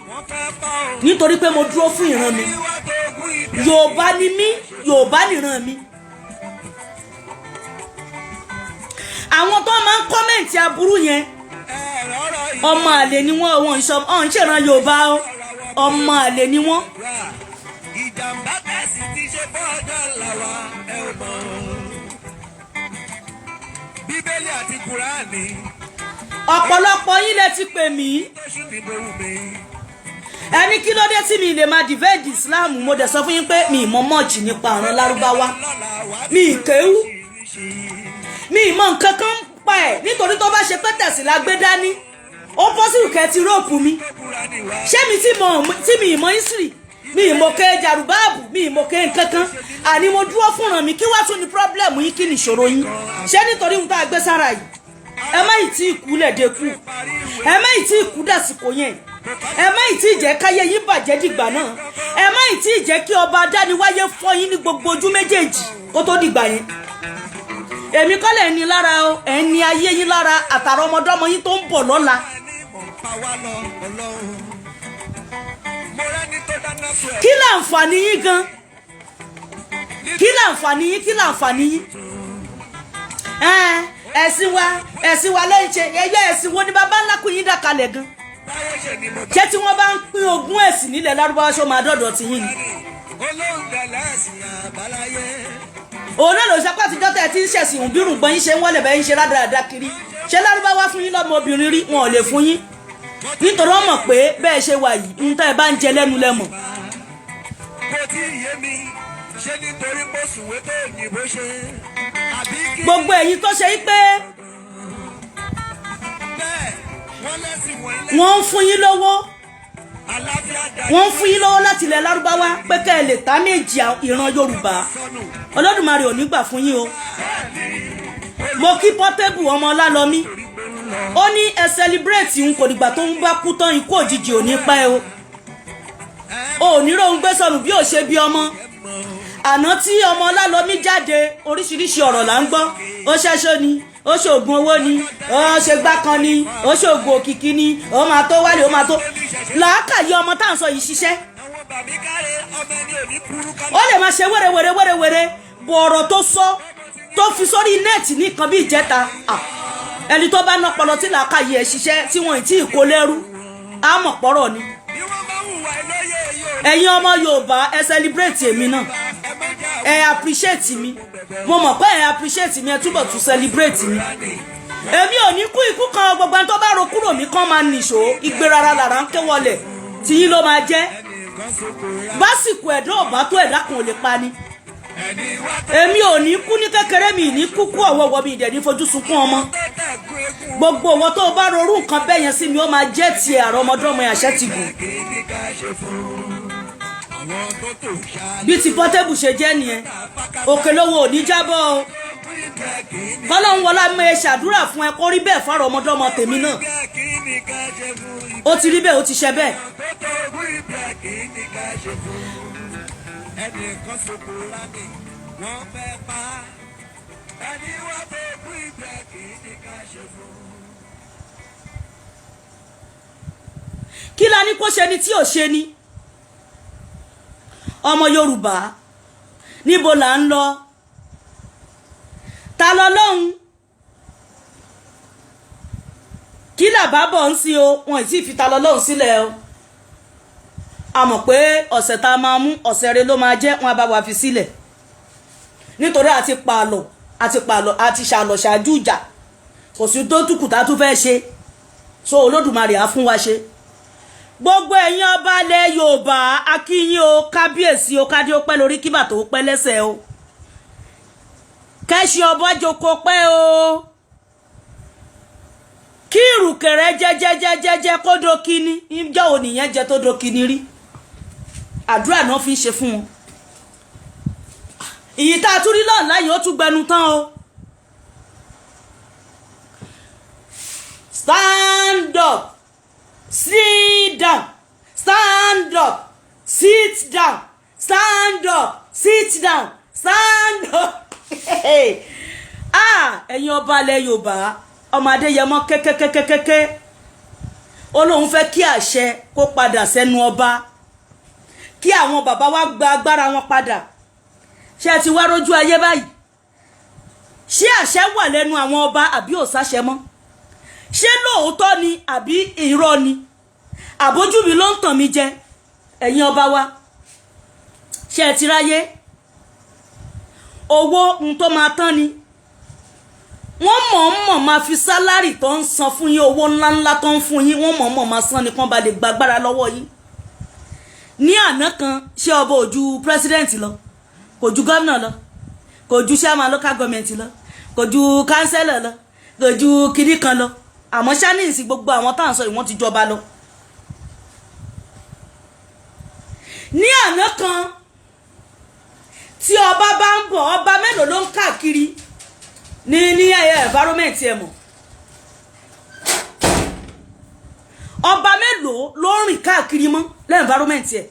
nítorí pé mo dúró fún ìran mi. Yorùbá ni mí, Yorùbá nìran mi. Àwọn tó máa ń kọ́mẹ̀ntì aburú yẹn, ọmọ àlè ni wọ́n, wọn ń ṣèràn Yorùbá o, ọmọ àlè ni wọ́n. Ìjàmbá tẹ̀sí ti ṣe bọ́ọ̀dọ̀ làwa ẹ ò mọ̀. Bíbélì àti Kùránì. Ọ̀pọ̀lọpọ̀ yín lẹ ti pè mí. Ẹni kí ló dé tí mi lè máa defend Islam? Mo dẹ̀ sọ fún yín pé mi ì mọ̀ mọ́ọ̀jì nípa àrùn Lárúbáwá, mi ì kéwú, mi ì mọ̀ nǹkan kan pa ẹ̀, nítorí tó bá ṣe pé tẹ̀sí la gbé dání, ó pọ́sibù kẹ́ ti róòpù mi. Ṣé mi tí mi ì mọ̀ history, mi ì mọ̀ ké jarubáàbù, mi ì mọ̀ ké nǹkankan, àní mo dúró fúnra mi. Kí wá tún ní pírọ́blẹ̀mù yín? Kí ni ìṣòro yín? Ṣé nítorí ohun tá a gbé sára yìí? Ẹ má ì tí ì kú lẹ́ẹ̀dẹ́kù, ẹ má ì tí ì kú dàsìkò yẹn, ẹ má ì tí ì jẹ́ káyé yín bàjẹ́ dìgbà náà, ẹ má ì tí ì jẹ́ kí ọba adániwáyé fọ́ yín ní gbogbo ojú méjèèjì kó tó dìgbà yẹn. Èmi kọ́ lẹ̀ ń ní lára o, ẹ̀ ń ní ayé yín lára àtàrà ọmọdọ́mọ yín tó ń bọ̀ lọ́la. Kí láǹfààní yín gan? Kí láǹfààní yín? Kí láǹfààní yín? Ẹ̀sìn wa ló ń ṣe ẹyẹ. Ẹ̀sìn wo ni bàbá ńlá kù yín dàkalẹ̀ gan? Ṣé tí wọ́n bá ń pín ogún ẹ̀sìn nílẹ̀ Lárúbáwá, ṣó máa dọ̀dọ̀ ti yín ni? Òun náà ló ṣe pé àtijọ́ tẹ̀ tí ń ṣẹ̀sìn òbírùn gbọ́n yín ṣe ń wọlé bẹ́ẹ̀ ń ṣe rádaràda kiri. Ṣé Lárúbáwá fún yín lọ́mọbìnrin rí? Wọn ò lè fún yín, nítorí wọ́n mọ̀ pé bẹ́ẹ̀ ṣe wà yìí, ń tẹ́ ẹ bá ń jẹ lẹ́nu lẹ́mọ̀. Kò tí ì yé mi, ṣé nítorí mo sùnwé tó òyìnbó ṣe? Gbogbo ẹ̀yin tó ṣe yí pé wọ́n ń fún yín lówó, wọ́n ń fún yín lówó láti ilẹ̀ Lárúbáwá pé kẹ́ ẹ lè ta méjì ìran Yorùbá, Olódùmarè ò ní gbà fún yín o. Mo kí Portable ọmọ Ọlálọ́mí, ó ní ẹ celebrate ń kò dìgbà tó ń bá kú tán, ikú òjijì ò ní pẹ́ o, ò ní rohun gbé sọnù bí ò ṣe bí ọmọ. Àná tí ọmọ Ọlálọ́mí jáde, oríṣiríṣi ọ̀rọ̀ là ń gbọ́. Ó ṣẹ́ṣó ni, ó ṣoògùn owó ni, ó ṣe gbá kan ni, ó ṣoògùn òkìkí ni, ó máa tó wálé, ó máa tó làákàyè. Ọmọ tá à ń sọ yìí ṣiṣẹ́, ó lè máa ṣe wérewère wérewère bọ̀ ọ̀rọ̀ tó sọ tó fi sórí nẹ́ẹ̀tì nìkan bí ìjẹta. Ẹni tó bá nọpọlọ tí làákàyè ẹ̀ ṣiṣẹ́ tí wọ́n ì tí ì kó lẹ́rú á mọ̀ pọ́rọ̀ ni. Ẹ̀yin ọmọ Yorùbá, ẹ celebrate èmi náà, ẹ appreciate mi. Mo mọ̀ pé ẹ appreciate mi, ẹ túbọ̀ tún celebrate mi. Èmi ò ní kú ikú kan, gbogbo ẹni tó bá ro kúrò mí kán máa nìṣó igbe rárá lára ń ké wọlé tí yín ló máa jẹ́. Básìkò ẹ̀dá ọ̀bá tó ẹ̀dá kan ò lè pa ni. Èmi ò ní kú ní kékeré, mi ní kúkú ọ̀wọ́wọ́, mi ìdẹ̀ ní fojú sunkún ọmọ. Gbogbo òwò tó o bá rorú nǹkan bẹ́ẹ̀ yẹn sí mi, ó máa jẹ́ tiẹ̀ àrọ́mọdọ́mọ àṣẹ ti gùn. Bí ti Portable ṣe jẹ́ nìyẹn. Òkè lówó ò ní jábọ́ o. Kọ́lọ́hún wọlá mọ ẹ ṣàdúrà fún ẹ kó rí bẹ́ẹ̀ fáwọn ọmọdọ́mọ tèmi náà. Ó ti rí bẹ́ẹ̀, ó ti ṣe bẹ́ẹ̀. Kí la ní kó ṣe ni tí ò ṣe ni? Ọmọ Yorùbá, níbo là ń lọ? Ta lọ lọ́hùn? Kí làbá bọ̀ ń sí o? Wọn ì tí ì fi ta lọ lọ́hùn sílẹ̀ o. A mọ̀ pé ọ̀sẹ̀ tá a máa mú ọ̀sẹ̀ rẹ ló máa jẹ́, wọn á bá wa fi sílẹ̀, nítorí àti pààlọ̀ àti pààlọ̀ àti ṣàlọ̀ ṣáájú ìjà, kò sí tó túkù tá a tún fẹ́ ṣe. So Olódùmarè á fún wa ṣe. Gbogbo ẹ̀yin ọba ilẹ̀ Yorùbá, a kí yín o, kábíyèsí o, kádé ó pẹ́ lórí kíbà tó pẹ́ lẹ́sẹ̀ o, kẹ́sì ọba joko pẹ́ o, kí ìrùkẹ̀. ìrùkẹ̀rẹ̀ jẹ́jẹ́jẹ́jẹ́ kó dókínní. Ìjọ ònìyẹn jẹ́ tó dókínní rí? Àdúrà náà fi ń ṣe fún wọn. Ìyí tá a tún rí lọ́ọ̀lá yìí, ó tún gbẹnu tán o. Stand up, sit down, stand up, sit down, stand up, sit down, stand up. Ah, ẹ̀yin ọba ilẹ̀ Yorùbá, ọmọ Adéyẹmọ kékékékékéké, ó lóun fẹ́ kí àṣẹ kó padà sẹ́nu ọba, kí àwọn bàbá wa gba agbára wọn padà. Ṣé ẹ ti wá rójú ayé báyìí? Ṣé àṣẹ wà lẹ́nu àwọn ọba àbí ò sáṣẹ mọ́? Ṣé lóòótọ́ ni àbí irọ́ ni? Àbójú mi ló ń tàn mí jẹ? Ẹ̀yin ọba wa, ṣé ẹ ti ráyé? Owó ń tó máa tán ni. Wọ́n mọ̀ọ́mọ̀ máa fi salary tó ń san fún yín, owó ńláńlá tó ń fún yín, wọ́n mọ̀ọ́mọ̀ máa san ni kán ba lè gbàgbára lọ́wọ́ yín. Ní àná kan, ṣé ọba ò ju president lọ? Kò ju gómìnà lọ, kò ju chairman local government lọ, kò ju councillor lọ, kò ju kiri kan lọ. Àmọ́ ṣáníìsì, gbogbo àwọn tá à ń sọ yìí, wọ́n ti jọba lọ. Ní àná kan, tí ọba bá ń bọ̀, ọba mélòó ló ń káàkiri ní environment ẹ̀ mọ̀? Ọba mélòó ló ń rìn káàkiri mọ́ lẹ́ environment ẹ̀?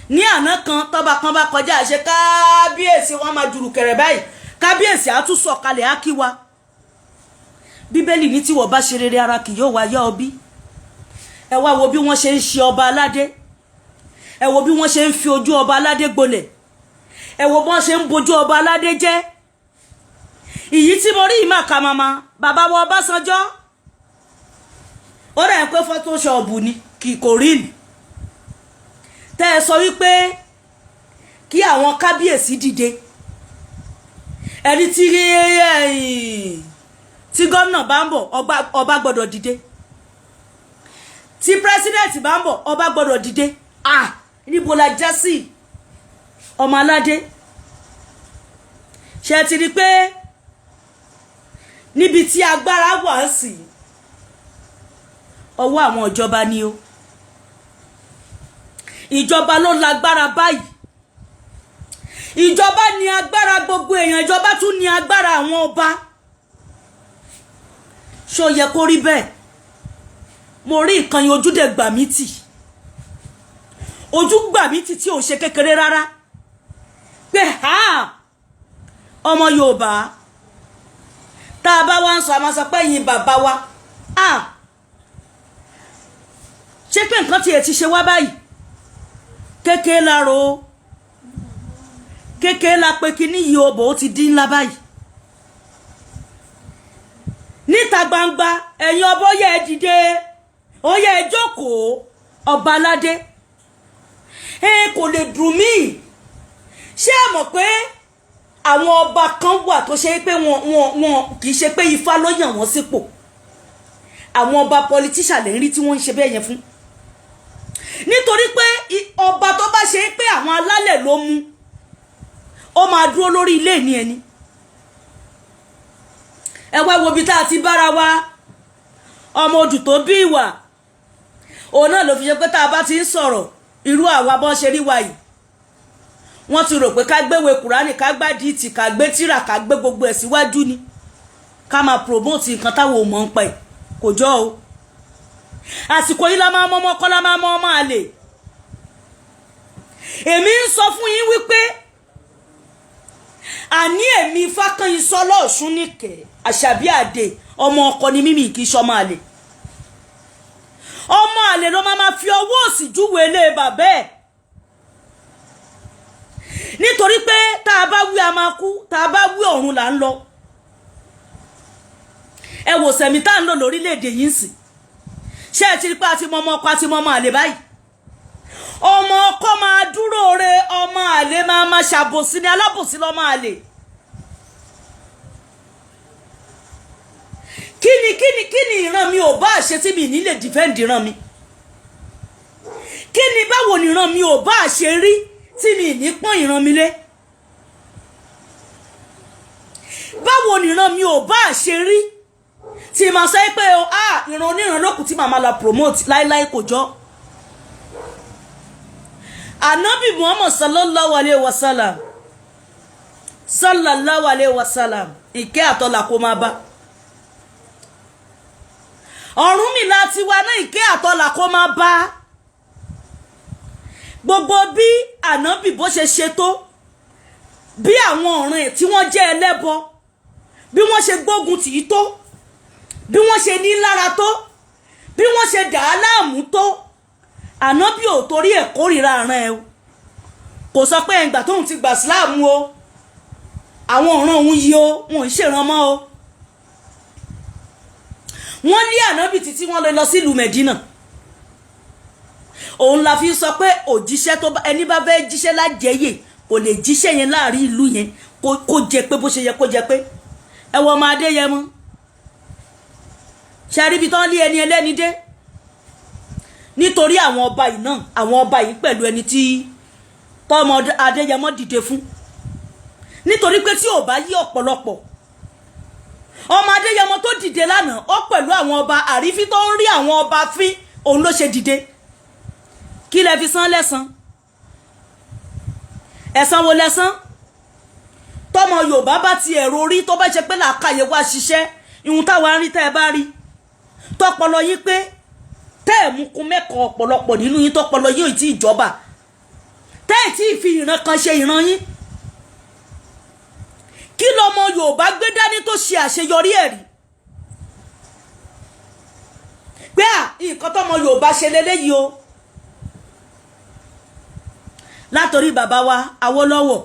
Ní àná kan, tọ́ba kan bá kọjá, àṣẹ kábíyèsí, wọn máa jùrù kẹrẹ báyìí, kábíyèsí á tún sọ̀kalẹ̀, á kí wa. Bíbélì ní tí wọ́n bá ṣe rere, ara kì yóò wá yá ọ bí. Ẹ wá wo bí wọ́n ṣe ń ṣe ọba aládé, ẹ wo bí wọ́n ṣe ń fi ojú ọba aládé gbolẹ̀, ẹ wo bí wọ́n ṣe ń bojú ọba aládé jẹ́. Ìyí tí mo rí ìmọ̀ kà màmá bàbá wa Ọbásanjọ́, ó rẹ̀ ń pé fọ́tóṣọ́ọ̀bù ni, kì kò rí ìlú tẹ́ ẹ sọ wípé kí àwọn kábíyèsí dìde. Ẹni tí gómìnà bá ń bọ̀, ọba gbọ́dọ̀ dìde. Tí president bá ń bọ̀, ọba gbọ́dọ̀ dìde. Ah, níbo la já sí, ọmọ aládé? Ṣe ti rí pé níbi tí agbára wà ń sìn, ọwọ́ àwọn ìjọba ni o. Ìjọba ló lágbára báyìí. Ìjọba ní agbára gbogbo èèyàn, ìjọba tún ní agbára àwọn ọba. Ṣó yẹ kó rí bẹ́ẹ̀? Mo rí nǹkan yẹn, ojú dẹ̀ gbà mí tì, ojú gbà mí tì tí ò ṣe kékeré rárá pé ha, ọmọ Yorùbá, tá a bá wá ń sọ, a máa sọ pé ẹ̀yin bàbá wa, ṣé pé nǹkan tiẹ̀ ti ṣe wá báyìí? Kékeré la ro, kékeré la pé kíní yìí, obò ó ti dín ńlá báyìí níta gbangba. Ẹ̀yin ọba, ó yẹ ẹ dìde, ó yẹ ẹ jókòó. Ọba aládé, ẹ kò lè dùn mí. Ṣé ẹ mọ̀ pé àwọn ọba kan wà tó ṣe pé wọn kì í ṣe pé Ifá ló yàn wọ́n sípò? Àwọn ọba politician lè ń rí tí wọ́n ń ṣe bẹ́ẹ̀ yẹn fún, nítorí pé ọba tó bá ṣe pé àwọn alálẹ̀ ló mú, ó máa dúró lórí ilé ní ẹni. Ẹ wá wo ibi tá a ti bára wa. Ọmọ odù tó bí ìwà òun náà ló fi ṣe pé tá a bá ti ń sọ̀rọ̀, irú àwa bọ́n ṣe rí wa yìí, wọ́n ti rò pé ká gbéwèé Kùránì, ká gbá dìtì, ká gbé tírà, ká gbé gbogbo ẹ̀ síwájú ni, ká máa promote nǹkan táwọn ò mọ̀ ń pa ẹ̀. Kò jọ o. Àsìkò yìí la máa mọ ọmọ kọ́, la máa mọ ọmọ àlè. Èmi ń sọ fún yín wípé àní èmi Fákànyìnsọ́lá Ọ̀ṣúnnìkẹ́ Àṣàbí Àdè, ọmọ ọkọ ni mímì, kì í ṣọmọ àlè. Ọmọ àlè ló máa fi ọwọ́ òsì júwèé ilé bàbá ẹ̀, nítorí pé tá a bá wí, a máa kú, tá a bá wí, ọ̀run là ń lọ. Ẹ wò sẹ̀mí tá à ń lò lórílẹ̀‐èdè yìí ń sìn. Ṣé ẹ ti rí pé a ti mọ ọmọ ọkọ àti mọ ọmọ àlè báyìí? Ọmọ ọkọ máa dúró re, ọmọ àlè máa máa ṣàbòsí ni, alábòsí lọ́mọ àlè. Kíni kíni kíni ìran mi ò bá ṣe tí mi ní lè defend ìran mi? Kíni, báwo ni ìran mi ò bá ṣe rí tí mi ní pọ́n ìran mi lé? Báwo ni ìran mi ò bá ṣe rí? Tí màá sọ pé o, ah, ìran oníran lókùn tí màá máa la promote láíláí, kò jọ. Anabi Muhammad sallallahu alayhi wa sallam, sallallahu alayhi wa sallam, ìkẹ́ àtọ́là kó máa bá. Ọ̀rúnmìlà tiwa náà, ìkẹ́ àtọ́là kó máa bá. Gbogbo bí ànábì bó ṣe ṣe tó, bí àwọn ọ̀ràn ẹ̀ tí wọ́n jẹ́ ẹlẹ́bọ, bí wọ́n ṣe gbógun tì í tó, bí wọ́n ṣe ní lára tó, bí wọ́n ṣe dà á láàmú tó, ànábì ò torí ẹ̀ kórìíra àrùn ẹ̀ o. Kò sọ pé ẹ̀ǹgbà tóun ti gbà síláàmù o, àwọn ọ̀ràn òun yìí o, wọn ò ń ṣèràn mọ́ o. Wọ́n lé ànábì títí, wọ́n lọ sílùú Mẹ̀dínà. Òun la fi sọ pé òjíṣẹ́ tó bá ẹni bá fẹ́ jíṣẹ́ lájẹyè, kò lè jíṣẹ́ yẹn láàrin ìlú yẹn kó jẹ pé bó ṣe yẹ kó jẹ pé. Ẹ wọ ọmọ Adéyẹmọ, ṣe àríbi tán lé ẹni ẹlẹ́ni dé nítorí àwọn ọba yìí náà, àwọn ọba yìí pẹ̀lú ẹni tí tọ́mọ Adéyẹmọ dìde fún, nítorí pé tí ò bá yí ọ̀pọ̀lọpọ̀, ọmọ Adéyẹmọ tó dìde lánàá, ó pẹ̀lú àwọn ọba àrífín tó ń rí àwọn ọba fín, òun ló ṣe dìde. Kí lẹ fi san lẹ́san? Ẹ̀san wo lẹ́san? Tọmọ Yorùbá bá ti ẹ̀rọ orí tó bá ṣe pé làákàyè wá ṣiṣẹ́, ìhun táwa ń rí, tẹ́ ẹ bá rí tọpọlọ yín pé tẹ́ ẹ̀ mú kún mẹ́kọ̀ọ́, ọ̀pọ̀lọpọ̀ nínú yín tọpọlọ yín ò tí ì jọba, tẹ́ ẹ̀ tí ì fi ìran kan ṣe ìran yín, kí lọmọ Yorùbá gbé dání tó ṣe àṣeyọrí ẹ̀ rí pé à nǹkan tọmọ Yorùbá ṣe leléyìí o? Látòrí bàbá wa Awólọ́wọ̀,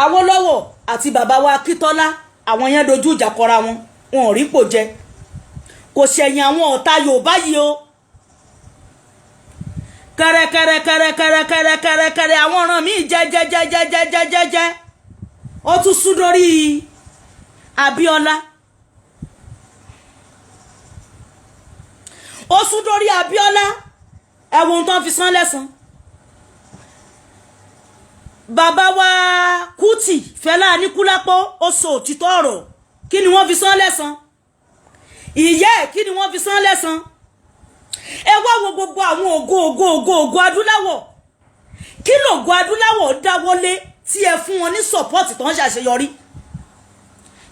Awólọ́wọ̀ àti bàbá wa Akíntọ́lá, àwọn yẹn dojú ìjà kọra wọn, wọn ò rí pò jẹ. Kò ṣẹ̀yìn àwọn ọ̀tá Yorùbá yìí o. Kẹrẹkẹrẹkẹrẹkẹrẹkẹrẹkẹrẹ, àwọn ọ̀ràn míì jẹjẹjẹjẹjẹjẹjẹ, ó tún sún dórí Abíọ́lá, ó sún dórí Abíọ́lá. Ẹ̀wọ̀n tó ń fi san lẹ́san. Bàbá wa Kútì, Fẹlá Aníkúlápó, ó sọ òtítọ́ ọ̀rọ̀. Kí ni wọ́n fi san lẹ́san? Ìyá ẹ̀, kí ni wọ́n fi san lẹ́san? Ẹ wá wo gbogbo àwọn ògo ògo ògo ògo adúláwọ̀. Kí lògo adúláwọ̀ dáwọ́lé tí ẹ fún wọn ní sọ́pọ́ọ̀tì tó ń ṣàṣeyọrí?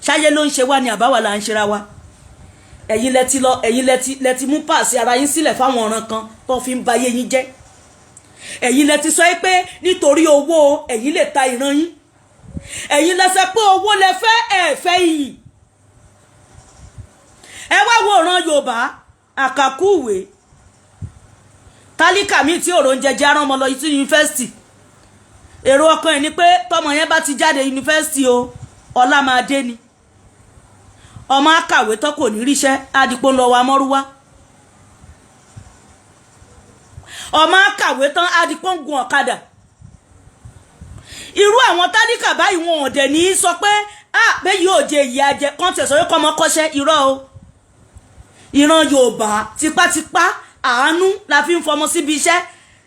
Ṣáyé ló ń ṣe wá ní àbáwá là ń ṣera wa. Ẹ̀yin lẹ ti lọ, ẹ̀yin lẹ ti mú pàṣẹ ara yín sílẹ̀ fáwọn ọ̀ràn kan tó fi ń ba ayé yín jẹ́. Ẹ̀yin lẹ ti sọ pé nítorí owó ẹ̀yin lè ta ìran yín. Ẹ̀yin lẹ sọ pé owó lẹ fẹ́, ẹ fẹ́ iyì. Ẹ wá wo ìran Yorùbá, àkàkùwé tálíkà míì tí òrò ń jẹjẹ arán ọmọ lọ sí yunifásitì. Èrò ọkàn ẹ̀ ni pé tọmọ yẹn bá ti jáde yunifásitì o, ọlá máa dé ni. Ọmọ akàwé tó kò ní ríṣẹ́, àdìpọ̀ ń lọ wa mọ́rúwá. Ọmọ akàwé tán, àdìpọ̀ ń gun ọ̀kadà. Irú àwọn tálíkà báyìí, wọn ò dẹ̀ ní í sọ pé ah, bẹ́ẹ̀ yóò jẹ ìyá jẹ kán tẹ̀sán yóò kọ́ ọmọ kọ́ṣẹ́. Irọ́ o. Ìran Yorùbá, tipátipá àánú la fi ń fọmọ síbi iṣẹ́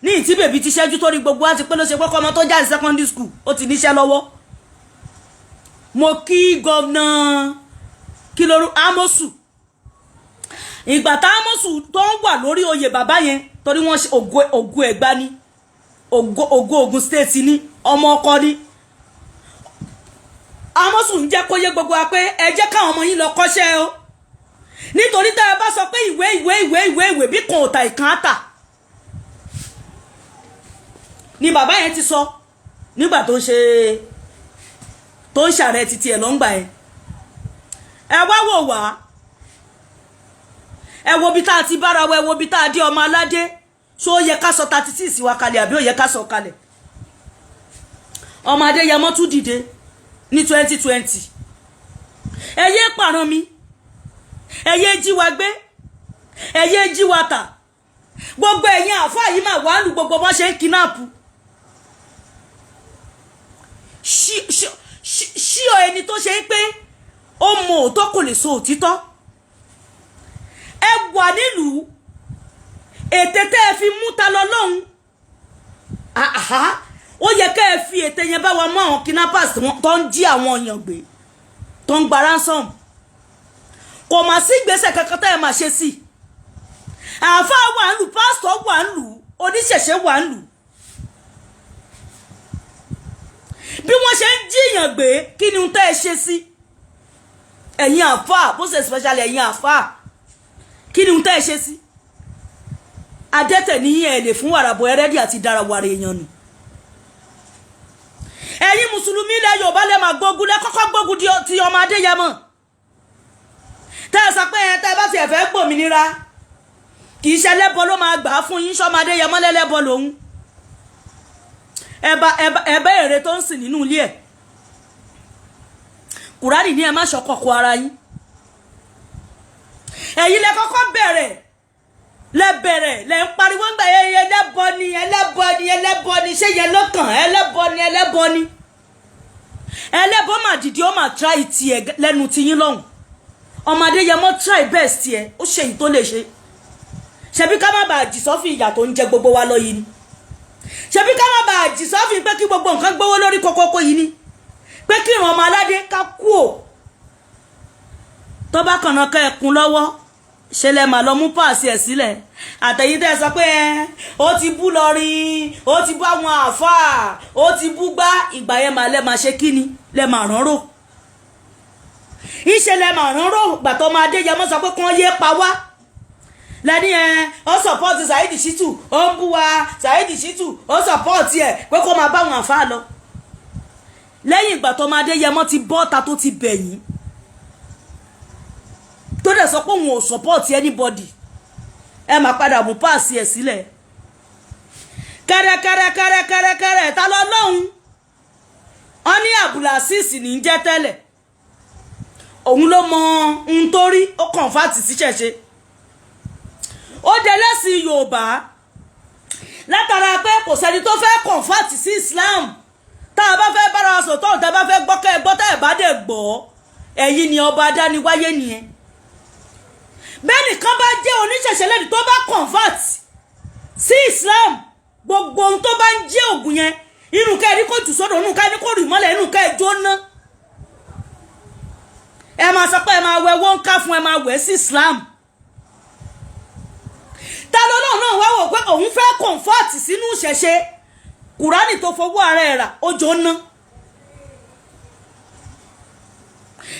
ní ìtí bèbí ti ṣẹ́jú torí gbogbo wa ti pé ló ṣe pé kọ́mọ tó jáde secondary school, ó ti níṣẹ́ lọ́wọ́. Mo kí gọ́vnà, kí lóru, Amosu. Ìgbà tá Amosu tó ń wà lórí oyè bàbá yẹn, torí wọ́n ṣe ògo ògo Ẹ̀gbá ni, ògo ògo Ògùn State ni, ọmọ ọkọ ni. Amosu ń jẹ́ kó yé gbogbo wa pé ẹ jẹ́ káwọn ọmọ yín lọ kọ́ṣẹ́ o, nítorí tá ẹ bá sọ pé ìwé ìwé ìwé ìwé ìwé bí kan ò ta ìkan á tà ni. Bàbá yẹn ti sọ nígbà tó ń ṣe, tó ń ṣàrẹ títí ẹ̀ lọ́ngbà yẹn. Ẹ wá wò wá, ẹ wo bí tá a ti bára wa, ẹ wo bí tá a dé. Ọmọ aládé, ṣó yẹ ká sọ 36 wa kalẹ̀ àbí ò yẹ ká sọ kalẹ̀? Ọmọ Adéyẹmọ tún dìde ní 2020. Ẹ yé pàrọ̀ mi, ẹ yé jí wa gbé, ẹ yé jí wa tà. Gbogbo ẹ̀yin àáfàá yìí mà wàá lù gbogbo bọ́n ṣe ń kidnap. Ṣíọ ẹni tó ṣe é pé ó mọ òótọ́ kò lè sọ òtítọ́. Ẹ wà nílùú ètè tẹ́ ẹ fi mú ta lọ lọ́hùn, ó yẹ kẹ́ ẹ fi ètè yẹn bá wa mú àwọn kidnappers tó ń jí àwọn èèyàn gbé, tó Tó ń gba ransom, kò mà sí ìgbésẹ̀ kankan tẹ́ ẹ máa ṣe sí. Àáfàá wà ń lù, pásítọ̀ wà ń lù, oníṣẹ̀ṣẹ̀ wà ń lù. Bí wọ́n ṣe ń jiyàn gbé, kí ni tẹ́ ẹ ṣe sí? Ẹ̀yin àáfàá, bó ṣe especially ẹ̀yin àáfàá, kí ni tẹ́ ẹ ṣe sí? Adẹ́tẹ̀ ní ẹ̀ lè fún wàràbọ̀ ẹrẹ́dì àti dárawàrà èèyàn nù. Ẹ̀yin mùsùlùmí ilẹ̀ Yorùbá lè máa gbógun, lẹ kọ́kọ́ gbógun ti ọmọ Adéyẹmọ, tẹ́ ẹ sọ pé ẹ tẹ́ ẹ bá tiẹ̀ fẹ́ gbòmìnira, kì í ṣe ẹlẹ́bọ ló máa gbà á fún yín. Sọmọ Adéyẹmọ lẹ́lẹ́bọ lòun? Ẹ bá èrè tó ń sìn nínú ilé ẹ̀. Kùránì ní ẹ má ṣọkọ̀kọ̀ ara yín. Ẹ̀yin lẹ kọ́kọ́ bẹ̀rẹ̀, lẹ bẹ̀rẹ̀, lẹ ń pariwo ń gbà yẹ, ẹlẹ́bọ ni, ẹlẹ́bọ ni, ẹlẹ́bọ ni. Ṣé yẹn lọ́kàn? Ẹlẹ́bọ ni, ẹlẹ́bọ ni, ẹlẹ́bọ mà dìde, ó mà try tiẹ̀ lẹ́nu tiyín lọ́hùn. Ọmọ Adéyẹmọ try best tiẹ̀, ó ṣe èyí tó lè ṣe. Ṣebí ká má bàa jì sọ́fìn ìyà tó ń jẹ gbogbo wa lọ yìí ni? Ṣebí ká má bàa jì sọ́fìn pé kí gbogbo nǹkan gbówó lórí kókókó yìí ni? Pé kí ìran ọmọ aládé ká kú ò tó bá kànáà ká ẹkùn lọ́wọ́, ṣe lẹ mà lọ mú páàsì ẹ̀ sílẹ̀. Àtẹ̀yìn tẹ́ ẹ sọ pé ẹ ó ti bú lọrin, ó ti bú àwọn àáfàá, ó ti bú gbá ìgbà yẹn, mà lẹ mà ṣe kí ni? Lẹ mà rán rò ìṣe, lẹ mà rán rò. Gbàtọ́ ọmọ Adéyẹmọ sọ pé kán yé pa wá lẹ́ni ẹ, ó support Saheed Shittu, ó ń bú wa. Saheed Shittu, ó support ẹ̀ pé kó máa bá àwọn àáfàá lọ. Lẹ́yìn ìgbà tó ọmọ Adéyẹmọ ti bọ́ta, tó ti bẹ̀yìn, tó dẹ̀ sọ pé òun ò support anybody, ẹ máa padà mú páàsì ẹ̀ sílẹ̀. Kẹ́rẹ́kẹ́rẹ́kẹ́rẹ́kẹ́rẹ́, ta lọ lọ́hùn ọ́n ní Abdulazeez ní í jẹ́ tẹ́lẹ̀. Òun ló mọ ohun tó rí, ó convert sí ṣẹ̀ṣe, ó dẹlẹ́sìn Yorùbá látara pé kò sẹ́ni tó fẹ́ convert sí Islam. Tá a bá fẹ́ bára wa sọ̀tọ̀, tá a bá fẹ́ gbọ́, kẹ́ ẹ gbọ́. Tá ẹ bá dẹ̀ gbọ́, ẹ̀yin ni ọba adániwáyé nìyẹn. Bẹ́ẹ̀ nìkan bá jẹ́ oníṣẹ̀ṣẹ̀ lẹ́nu, tó bá convert sí Islam, gbogbo ohun tó bá ń jẹ́ ògùn yẹn, inú ká ẹni kò jù sódò, inú ká ẹni kò rì mọ́lẹ̀, inú ká ẹ jóná. Ẹ máa sọ pé ẹ máa wẹ wọ́n ká fún ẹ, máa wẹ̀ sí Islam. Ta ló náà náà wá wò pé òun fẹ́ convert sínú ìṣẹ̀ṣe? Kùránì tó fowó ara ẹ̀ rà, ó jóná,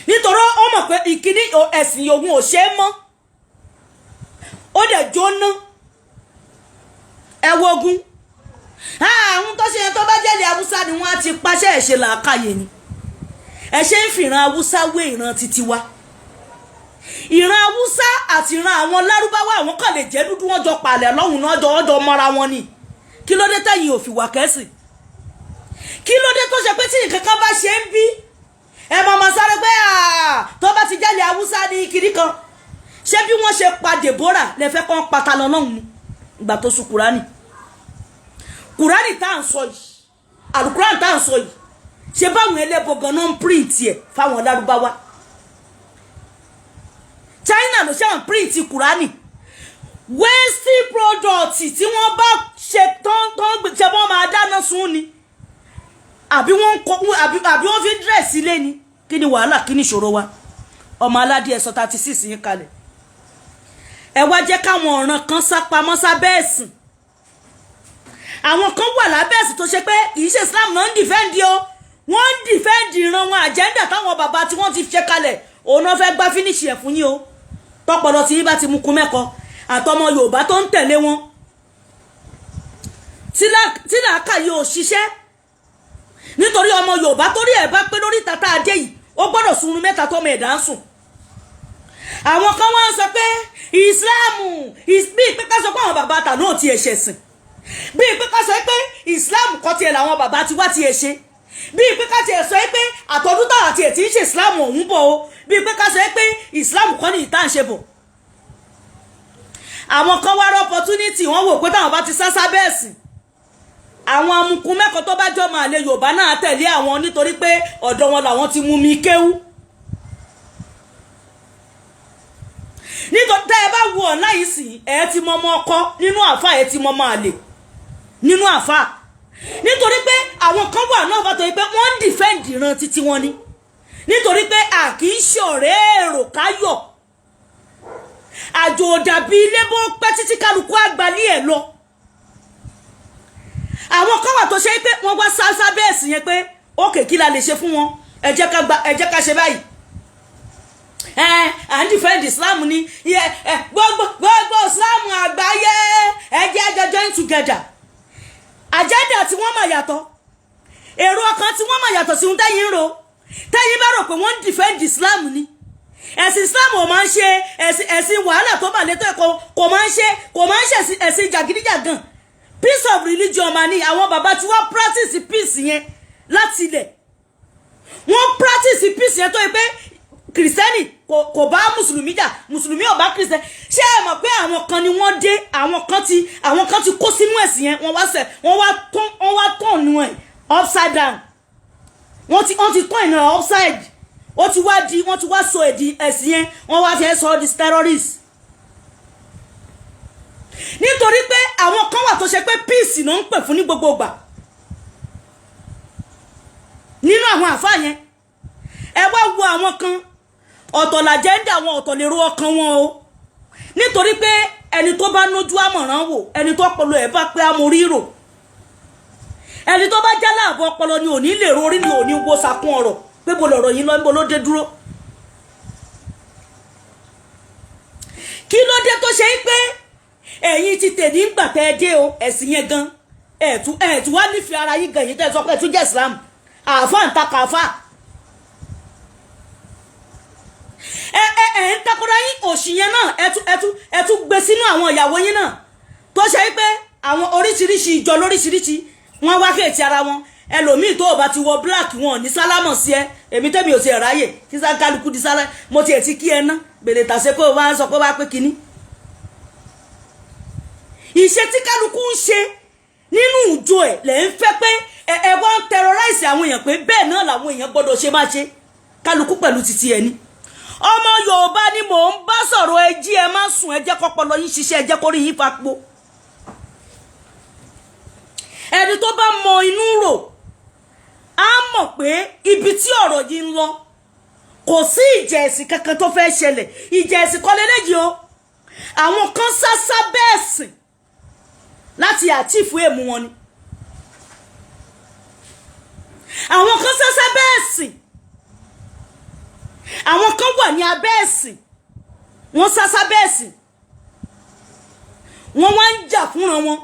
nítorí ó mọ̀ pé ìkíní ẹ̀sìn òun ò ṣe é mọ́, ó dẹ̀ jóná. Ẹ wo ogun àwọn tó ṣe yẹn, tó bá jẹ́lẹ̀ Haúsá ni wọ́n á ti paṣẹ. Ẹ̀ ṣe làákàyè ni ẹ ṣe ń fìran Haúsá wé ìran títí wa. Ìran Haúsá àti ìran àwọn Lárúbáwá, àwọn kan lè jẹ́ dúdú, wọ́n jọ palẹ̀ lọ́hùn náà, jọ wọ́n jọ mọ́ra wọn ni. Kí ló dé tẹ̀yìn ò fi wà kẹ́sì? Kí ló dé tó ṣe pé tí nǹkan kan bá ṣe ń bí, ẹ máa ma sáré pé tó bá ti jẹ́lẹ̀ Haúsá ní kiri kan? Ṣé bí wọ́n ṣe pa Deborah lẹ́fẹ́ kàn pata lọ lọ́hùn ni? Ìgbà tó sun Kùránì, Kùránì tá à ń sọ yìí, àlùkùránì tá à ń sọ yìí, ṣe báwọn ẹlẹ́bọ gan-an ń print ẹ̀ fáwọn Lárúbáwá? China ló ṣe ń print Kùránì. Waste product tí wọ́n bá ṣe tán tán, ṣe wọ́n máa dáná sun ni, àbí wọ́n kọ, àbí wọ́n fi dress ilé ni? Kí ni wàhálà? Kí ni ìṣòro wa? Ọmọ aládé, ẹ̀ sọ 36 yín kalẹ̀. Ẹ wá jẹ́ káwọn ọ̀ràn kan sá pamọ́ sábẹ́ ẹ̀sìn. Àwọn kan wà lábẹ́ ẹ̀sìn tó ṣe pé kì í ṣe Islam náà ń defend o, wọ́n ń defend ìran wọn, agenda táwọn bàbá tí wọ́n ti ṣe kalẹ̀, òun náà fẹ́ gbá finish ẹ̀ fún yín o. Tọpọlọ tí yín bá ti mú kun mẹ́kọ, àtọmọ Yorùbá tó ń tẹ̀lé wọn, tí làákàyè ò ṣiṣẹ́, nítorí ọmọ Yorùbá torí ẹ̀ bá pé lórí tata ajé yìí, ó gbọ́dọ̀ sunrun mẹ́ta tọmọ ẹ̀dá ń sùn. Àwọn kan wá ń sọ pé Ìsìláàmù, bíi pé ká sọ pé àwọn bàbá tà náà ti ẹ̀ṣẹ̀ sìn, bíi pé ká sọ pé Ìsìláàmù kọ́ tiẹ̀ làwọn bàbá ti wá tiẹ̀ ṣe, bíi pé ká tiẹ̀ sọ pé àtọ́dún táwọn tiẹ̀ ti ń ṣe Ìsìláàmù ọ̀hún bọ̀ o, bíi pé ká sọ pé Ìsìláàmù kọ́ ní ìta ń ṣe bọ̀. Àwọn kan wá rọ opportunity, wọ́n wò pé táwọn bá ti sá sábẹ́ ẹ̀sìn, àwọn amukun mẹ́kọ̀ọ́ tó bá jọ máa lè Yorùbá náà tẹ̀lé àwọn, nítorí pé ọ̀dọ̀ wọn làwọn ti mú mi kéwú. Nítorí tẹ́ ẹ bá wo ọ̀nà yìí sí, ẹ ti mọ ọmọ ọkọ nínú àáfà, ẹ ti mọ ọmọ àlè nínú àáfà, nítorí pé àwọn kan wà náà bá tó yẹ pé wọ́n ń defend ìran títí wọn ni. Nítorí pé a kì í ṣọ̀rẹ́ èrò káyọ̀. Àjò dàbí ilé, bó pẹ́ títí, kálukú àgbálí ẹ̀ lọ. Àwọn kan wà tó ṣe pé wọ́n wá sáṣá bẹ́ẹ̀ sì yẹn pé ókè, kí la lè ṣe fún wọn? Ẹ jẹ́ ká gba, ẹ jẹ́ ká ṣe báyìí. Ẹ à ń defend Islam ni ẹ gbogbo gbogbo Islam àgbáyé, ẹ jẹ́ àjọ join together. Agenda tí wọ́n mà yàtọ̀, èrò ọkàn tí wọ́n mà yàtọ̀ sí ohun tẹ́yìn ń ro. Tẹ́yìn bá rò pé wọ́n ń defend Islam ni, ẹ̀sìn Islam ò máa ń ṣe ẹ̀sìn wàhálà tó bà létò ẹ̀kọ́, kò máa ń ṣe, kò máa ń ṣe ẹ̀sìn jàgídíjàgàn. Peace of religion mà ní. Àwọn bàbá tí wọ́n practice peace yẹn láti ilẹ̀, wọ́n practice peace yẹn tó yẹ pé kìrìsìtẹ́nì kò bá mùsùlùmí jà, mùsùlùmí ò bá kìrìsìtẹ́nì. Ṣé ẹ mọ̀ pé àwọn kan ni wọ́n dé, àwọn kan ti kó sínú ẹ̀sìn yẹn, wọ́n wá sẹ̀, wọ́n wá tán nu ẹ̀ upside down. Wọ́n ti tán ìnà upside, ó ti wá di, wọ́n ti wá sọ èdè ẹ̀sìn yẹn, wọ́n wá fẹ́ sọ di terrorist. Nítorí pé àwọn kan wà tó ṣe pé peace náà ń pè fún ní gbogbo ìgbà nínú àwọn àfáà yẹn. Ẹ wá wo àwọn kan, ọ̀tọ̀ l'agenda àwọn, ọ̀tọ̀ lèrò ọkàn wọn o. Nítorí pé ẹni tó bá nójú àmọ̀ràn wò, ẹni tó ọpọlọ ẹ̀ bá pé amórí rò, ẹni tó bá já láàbọ̀ ọpọlọ ni ò ní lè rorí, ni ò ní wo sakun ọ̀rọ̀ pé bo lọ̀rọ̀ yìí lọ, níbo ló dé dúró. Kí ló dé tó ṣe é pé ẹ̀yin ti tè nígbà tẹ́ ẹ dé o, ẹ̀sìn yẹn gan, ẹ̀ẹ̀tú wá nífẹ̀ẹ́ ara yín gan, yìí tẹ́ ẹ sọ pé ẹ̀ tún jẹ́ Islam, àáfà ń ta kàáfà, ẹ ẹ ẹ ń takora yín, òṣì yẹn náà ẹ tún gbé sínú àwọn ìyàwó yín náà, tó ṣe pé àwọn oríṣiríṣi ìjọ lóríṣiríṣi wọ́n wá kéètì ara wọn. Ẹlòmíì tó o bá ti wọ black, wọn ò ní sálámọ̀ sí ẹ. Èmi tẹ́mi ò ti ẹ̀ ráyè kí kálukú di sálá, mo tiẹ̀ ti kí ẹ ná gbèrè tàṣe kó o bá ń sọ pé wá pé kínní. Ìṣe tí kálukú ń ṣe nínú ìjọ ẹ̀ lẹ́ ń fẹ́ pé ẹ wá ń terrorize àwọn èèyàn, pé bẹ́ẹ̀ náà làwọn èèyàn gbọ́dọ̀ ṣe máa ṣe, kálukú pẹ̀lú títí ẹni. Ọmọ Yorùbá ni mò ń bá sọ̀rọ̀. Ẹ jí, ẹ má sùn, ẹ jẹ́ kọ́pọlọ yín ṣiṣẹ́, ẹ jẹ́ kórí yín fapò. Ẹni tó bá mọ inú rò á mọ̀ pé ibi tí ọ̀rọ̀ yìí ń lọ, kò sí ìjà ẹ̀sìn kankan tó fẹ́ ṣẹlẹ̀. Ìjà ẹ̀sìn kọ́ lélẹ́yìí o. Àwọn kan sásá bẹ́ẹ̀ sìn láti achieve aim wọn ni. Àwọn kan sásá bẹ́ẹ̀ sìn, àwọn kan wà ní abẹ́ ẹ̀sìn, wọ́n sásá bẹ́ẹ̀ sìn, wọ́n wá ń jà fúnra wọn,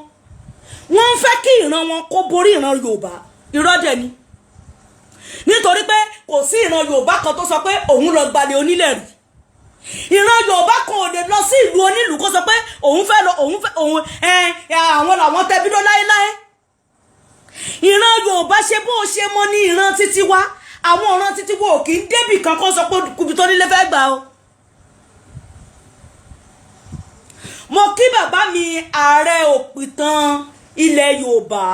wọ́n ń fẹ́ kí ìran wọn kó borí ìran Yorùbá. Irọ́ dẹ̀ ni, nítorí pé kò sí ìran Yorùbá kan tó sọ pé òun lọ gbalẹ̀ onílẹ̀ rí. Ìran Yorùbá kan ò lè lọ sí ìlú onílùú kó sọ pé òun fẹ́ lọ, òun fẹ́, òun ẹ àwọn làwọn tẹbí ló láéláé. Ìran Yorùbá, ṣe bó ṣe mọ ní ìran títí wá, àwọn ọ̀ràn títí wo kì í débì kan kó sọ pé kùbì tó nílé fẹ́ gbà o. Mo kí bàbá mi, ààrẹ òpìtàn ilẹ̀ Yorùbá.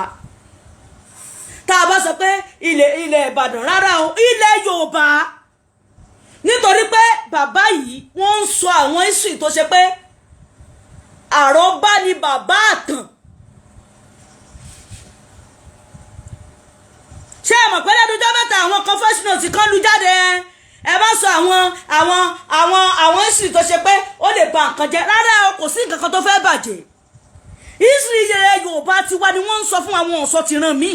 Tá a bá sọ pé ilẹ̀ Ìbàdàn, rárá o, ilẹ̀ Yorùbá, nítorí pé bàbá yìí, wọ́n ń sọ àwọn ìsìn tó ṣe pé àròbá ni bàbá àtàn. Ṣé ẹ mọ̀ pé lẹ́nu ọjọ́ mẹ́ta, àwọn kan first note kan lu jáde, ẹ bá sọ àwọn ìsìn tó ṣe pé ó lè ba nǹkan jẹ́. Rárá o, kò sí nǹkan kan tó fẹ́ bàjẹ́. Ìsìn ilẹ̀ Yorùbá tiwa ni wọ́n ń sọ fún àwọn ọ̀sọ́ ti ràn mí.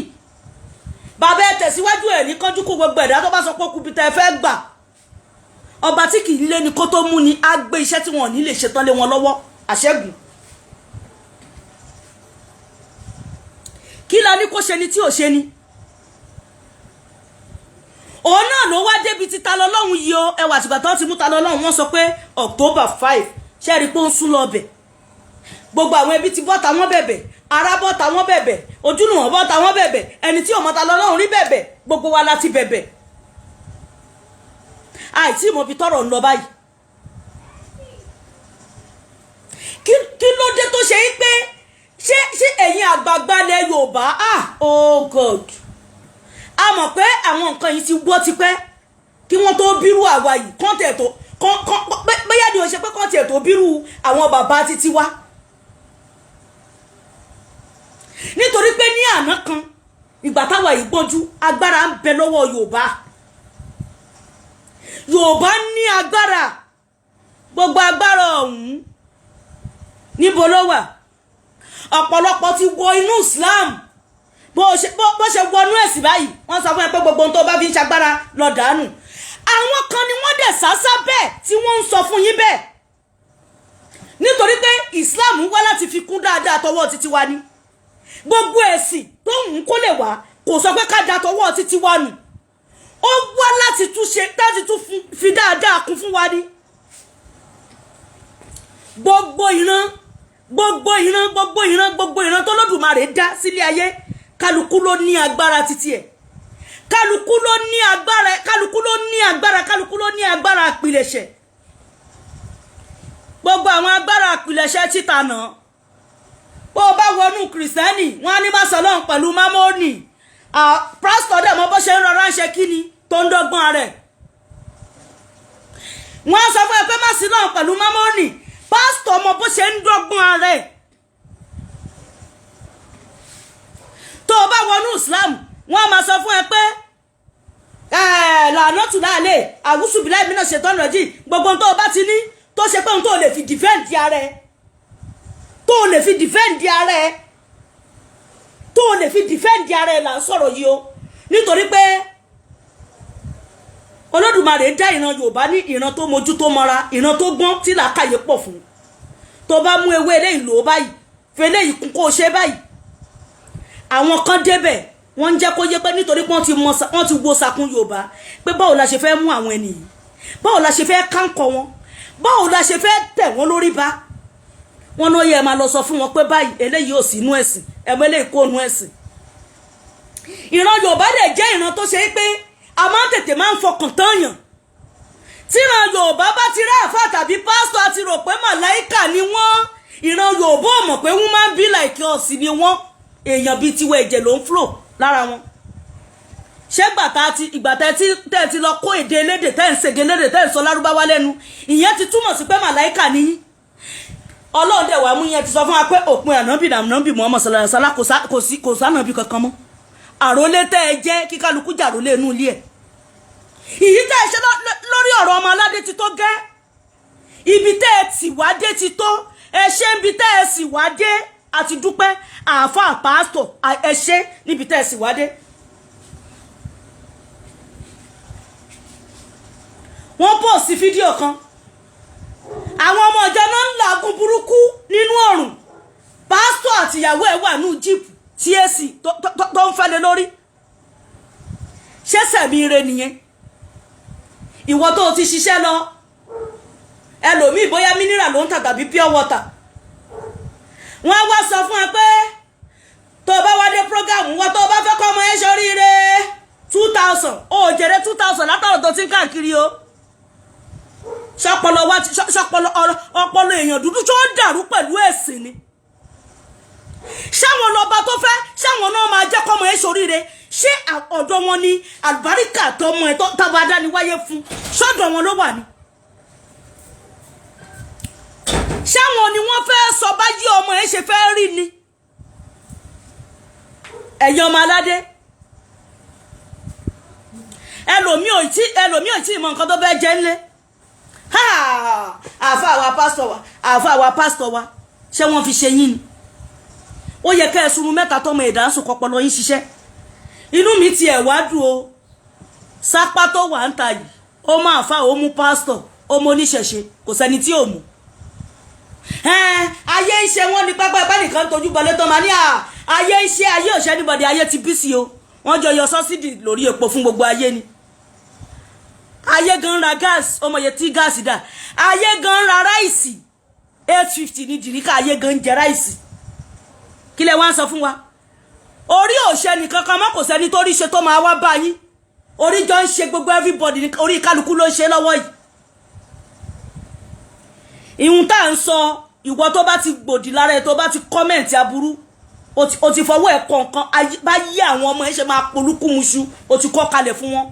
Bàbá, ẹ tẹ̀síwájú, ẹ̀ ní kánjú kó gbogbo ẹ̀dá tó bá sọ pé kúbi tẹ́ fẹ́ gbà. Ọba tí kì í lé ni kó tó mú ni, á gbé iṣẹ́ tí wọn ò ní lè ṣetán lé wọn lọ́wọ́. Àṣẹ́gun kí la ní kó ṣe ni tí ò ṣe ni, òun náà ló wá débi tí Ta lọ́lọ́run yìí o. Ẹwà àtìgbà tó ti mú Ta lọ́lọ́run, wọ́n sọ pé October 5. Ṣe rí i pé ó ń sún lọ bẹ̀? Gbogbo àwọn ẹbí ti bọ́ta, wọ́n bẹ̀bẹ̀, ará bọ́ta, wọ́n bẹ̀bẹ̀, ojúlùmọ̀ bọ́ta, wọ́n bẹ̀bẹ̀, ẹni tí ò mọ̀ Ta lọ́lọ́run rí bẹ̀bẹ̀, gbogbo wa la ti bẹ̀bẹ̀. Àìtí ìmọ̀ ibi tọ́rọ̀ ń lọ báyìí. Kí ló dé tó ṣe é pé ṣé ẹ̀yin àgbààgbà ilẹ̀ Yorùbá, ah, oh God, a mọ̀ pé àwọn nǹkan yìí ti wọ́ tipẹ́ kí wọ́n tó bírú àwa yìí, kọ́ńtẹ̀ tó bóyá ni o ṣe pé kọ́ńtẹ̀ tó bírú àwọn bàbá títí wá. Nítorí pé ní àná kan, ìgbà táwa yìí gbọ́njú, agbára ń bẹ lọ́wọ́ Yorùbá. Yorùbá ní agbára. Gbogbo agbára ọ̀hún, níbo ló wà? Ọ̀pọ̀lọpọ̀ ti wọ inú Islam. Bó ṣe wọnú ẹ̀sìn báyìí, wọ́n sọ fún ẹ pé gbogbo ohun tó bá fi ń ṣagbára lọ dànù. Àwọn kan ni wọ́n dẹ̀ sásá bẹ́ẹ̀ tí wọ́n ń sọ fún yín bẹ́ẹ̀, nítorí pé Islam wá láti fi kún dáadáa tọwọ́ títí wa ni. Gbogbo ẹ̀sìn tó ń kó lè wá kò sọ pé ká da tọwọ́ títí wa nù. Ó wá láti tún ṣe, láti tún fi dáadáa kún fún wa ni. Gbogbo ìran, gbogbo ìran, gbogbo ìran, gbogbo ìran tó Lódùmarè dá sílé ayé, kálukú ló ní agbára títí ẹ̀. Kálukú ló ní agbára, kálukú ló ní agbára, kálukú ló ní agbára àpilẹ̀ṣẹ̀. Gbogbo àwọn agbára àpilẹ̀ṣẹ̀ títà náà, bó o bá wọnú Kìrìsìtẹ́nì, wọ́n á ní má sọ lọ́hùn pẹ̀lú mámọ́ọ̀nì. Pásítọ̀ dẹ̀ mọ́ bó ṣe ń rọra ń ṣe kíni tó ń dọ́gbọ́n rẹ̀. Wọ́n á sọ fún ẹ pé má sí lọ́hùn pẹ̀lú mámọ́ọ̀nì. Pásítọ̀ mọ bó ṣe ń dọ́gbọ́n rẹ̀. Tó o bá wọnú Islam, wọ́n á máa sọ fún ẹ pé làánà tù láàlẹ́ àwùsùbíláì mí náà ṣètò ọ̀nà jì. Gbogbo ohun tó o bá ti ní tó ṣe pé ohun tó o lè fi defend ara ẹ, tó o lè fi defend ara ẹ, tó o lè fi defend ara ẹ là ń sọ̀rọ̀ yìí o. Nítorí pé Olódùmarè dá ìran Yorùbá ní ìran tó mojú, tó mọ́ra, ìran tó gbọ́n, tí làákàyè pọ̀ fún. Tó bá mú ewé eléyìí lò ó báyìí, fi eléyìí kún kó o ṣe báyìí. Àwọn kan débẹ̀, wọ́n ń jẹ́ kó yé pé nítorí pé wọ́n ti wo sàkún Yorùbá pé báwo la ṣe fẹ́ mú àwọn ènìyàn, báwo la ṣe fẹ́ kánkọ wọn, báwo la ṣe fẹ́ tẹ̀ wọ́n lórí ba. Wọ́n ló yẹ máa lọ sọ fún wọn pé báyìí, eléyìí ò sí inú ẹ̀sìn, ẹ̀mọ́ eléyìí kó nu ẹ̀sìn. Ìran Yorùbá dẹ̀ jẹ́ ìran tó ṣe é pé a máa ń tètè máa ń fọkàn tán yàn. Tíran Yorùbá bá ti rí àáfàá tàbí pásítọ̀, àti rò pé màláìkà ni wọ́n. Ìran Yorùbá ò mọ̀ pé human be like us ni wọ́n. Èèyàn bíi tiwọ̀, ẹ̀jẹ̀ ló ń flow lára wọn. Ṣé gbàtà ti ìgbà tẹ́ ti lọ kó èdè elédè, tẹ́ ń ṣèdè elédè, tẹ́ ń sọ lárúbáwá lẹ́nu, ìyẹn ti túmọ̀ sí pé màláìkà ni yín? Ọlọ́run dẹ̀ wá mú yẹn ti sọ fún wa pé òpin ànábì nàbì Muhammad sallallahu alaihi wasallam, kò sí, kò sánàbì kankan mọ́. Àrólé tẹ́ ẹ jẹ́ kí kálukú jàrólé inú ilé ẹ̀. Ìyí tẹ́ ẹ ṣe lórí ọ̀rọ̀ ọmọ aládé ti tó gẹ́. Ibi tẹ́ ẹ tì wá dé ti tó. Ẹ ṣe níbi tẹ́ ẹ sì wá dé, àti dúpẹ́. Àáfàá, pásítọ̀, ẹ ṣe níbi tẹ́ ẹ sì wá dé. Wọ́n pọ̀ sí fídíò kan, àwọn ọmọ ìjọ náà ń làágùn burúkú nínú ọ̀rùn. Pásítọ̀ àtìyàwó ẹ̀ wà ní jíìpù tí èsì tó ń fẹ́lẹ̀ lórí. Ṣé sẹ̀mí ire nìyẹn? Ìwọ tó o ti ṣiṣẹ́ lọ, ẹlòmíì bóyá mineral ló ń tà tàbí pure water, wọ́n á wá sọ fún ẹ pé tó o bá wá dé program wọn, tó o bá fẹ́ kọ́ ọmọ ẹ ṣoríire, 2,000. Ó jèrè 2,000 látọ̀rọ̀ tó ti ń káàkiri o. Ṣọpọlọ wa ti ṣọpọlọ ọpọlọ èèyàn dúdú tó dàrú pẹ̀lú ẹ̀sìn ni. Ṣáwọn lọba tó fẹ́, ṣáwọn náà máa jẹ́ kọ́mọ ẹ ṣoríire? Ṣé ọ̀dọ̀ wọn ni àlùbáríkà tọmọ ẹ tọba adániwáyé fún? Ṣọ́dọ̀ wọn ló wà ní? Ṣáwọn ni wọ́n fẹ́ sọ báyìí ọmọ ẹ ṣe fẹ́ rí ni? Ẹ̀yin ọmọ aládé, ẹlòmíì ò tí mọ nǹkan tó fẹ́ jẹ́ ńlẹ̀. Àáfàá wa, pásítọ̀ wa, àáfàá wa, pásítọ̀ wa, ṣé wọ́n fi ṣe yín ni? Ó yẹ kẹ́ ẹ sunrun mẹ́ta tọmọ ìdásùn kọpọlọ yín ṣiṣẹ́. Inú mi tiẹ̀ wá dùn o. Sápá tó wà ń ta yìí, ó máa fà, ó mú pásítọ̀, ó mú oníṣẹ̀ṣe, kò sẹ́ni tí ò mú. Ayé ń ṣe wọ́n ní pápá ẹ̀pá nìkan tójú bọlé tó máa ní à ayé ń ṣe ayé òṣẹ́ níbọ̀dì. Ayé ti bí sí o. Wọ́n jọ yọ subsidy lórí epo fún gbogbo ayé ni. Ayé gan ra gáàsì, ọmọ yẹn tí gáàsì dà. Ayé gan ra ráìsì, 850 ní dìríkà. Ayé gan jẹ ráìsì. Kí lẹ wá ń sọ fún wa? Orí òṣè nìkan kan mọ́, kò sẹ́ni tó rí ṣe tó máa wá bá yín. Orí jọ ń ṣe gbogbo everybody, orí kálukú ló ń ṣe lọ́wọ́ yìí. Ìhun tá à ń sọ, ìwọ tó bá ti gbòdì lára ẹ, tó bá ti comment aburú, o ti fọwọ́ ẹ̀ kọ̀ọ̀kan bá yí àwọn ọmọ ẹ ṣe máa polúkúmuṣu, o ti kọ́ kalẹ̀ fún wọn.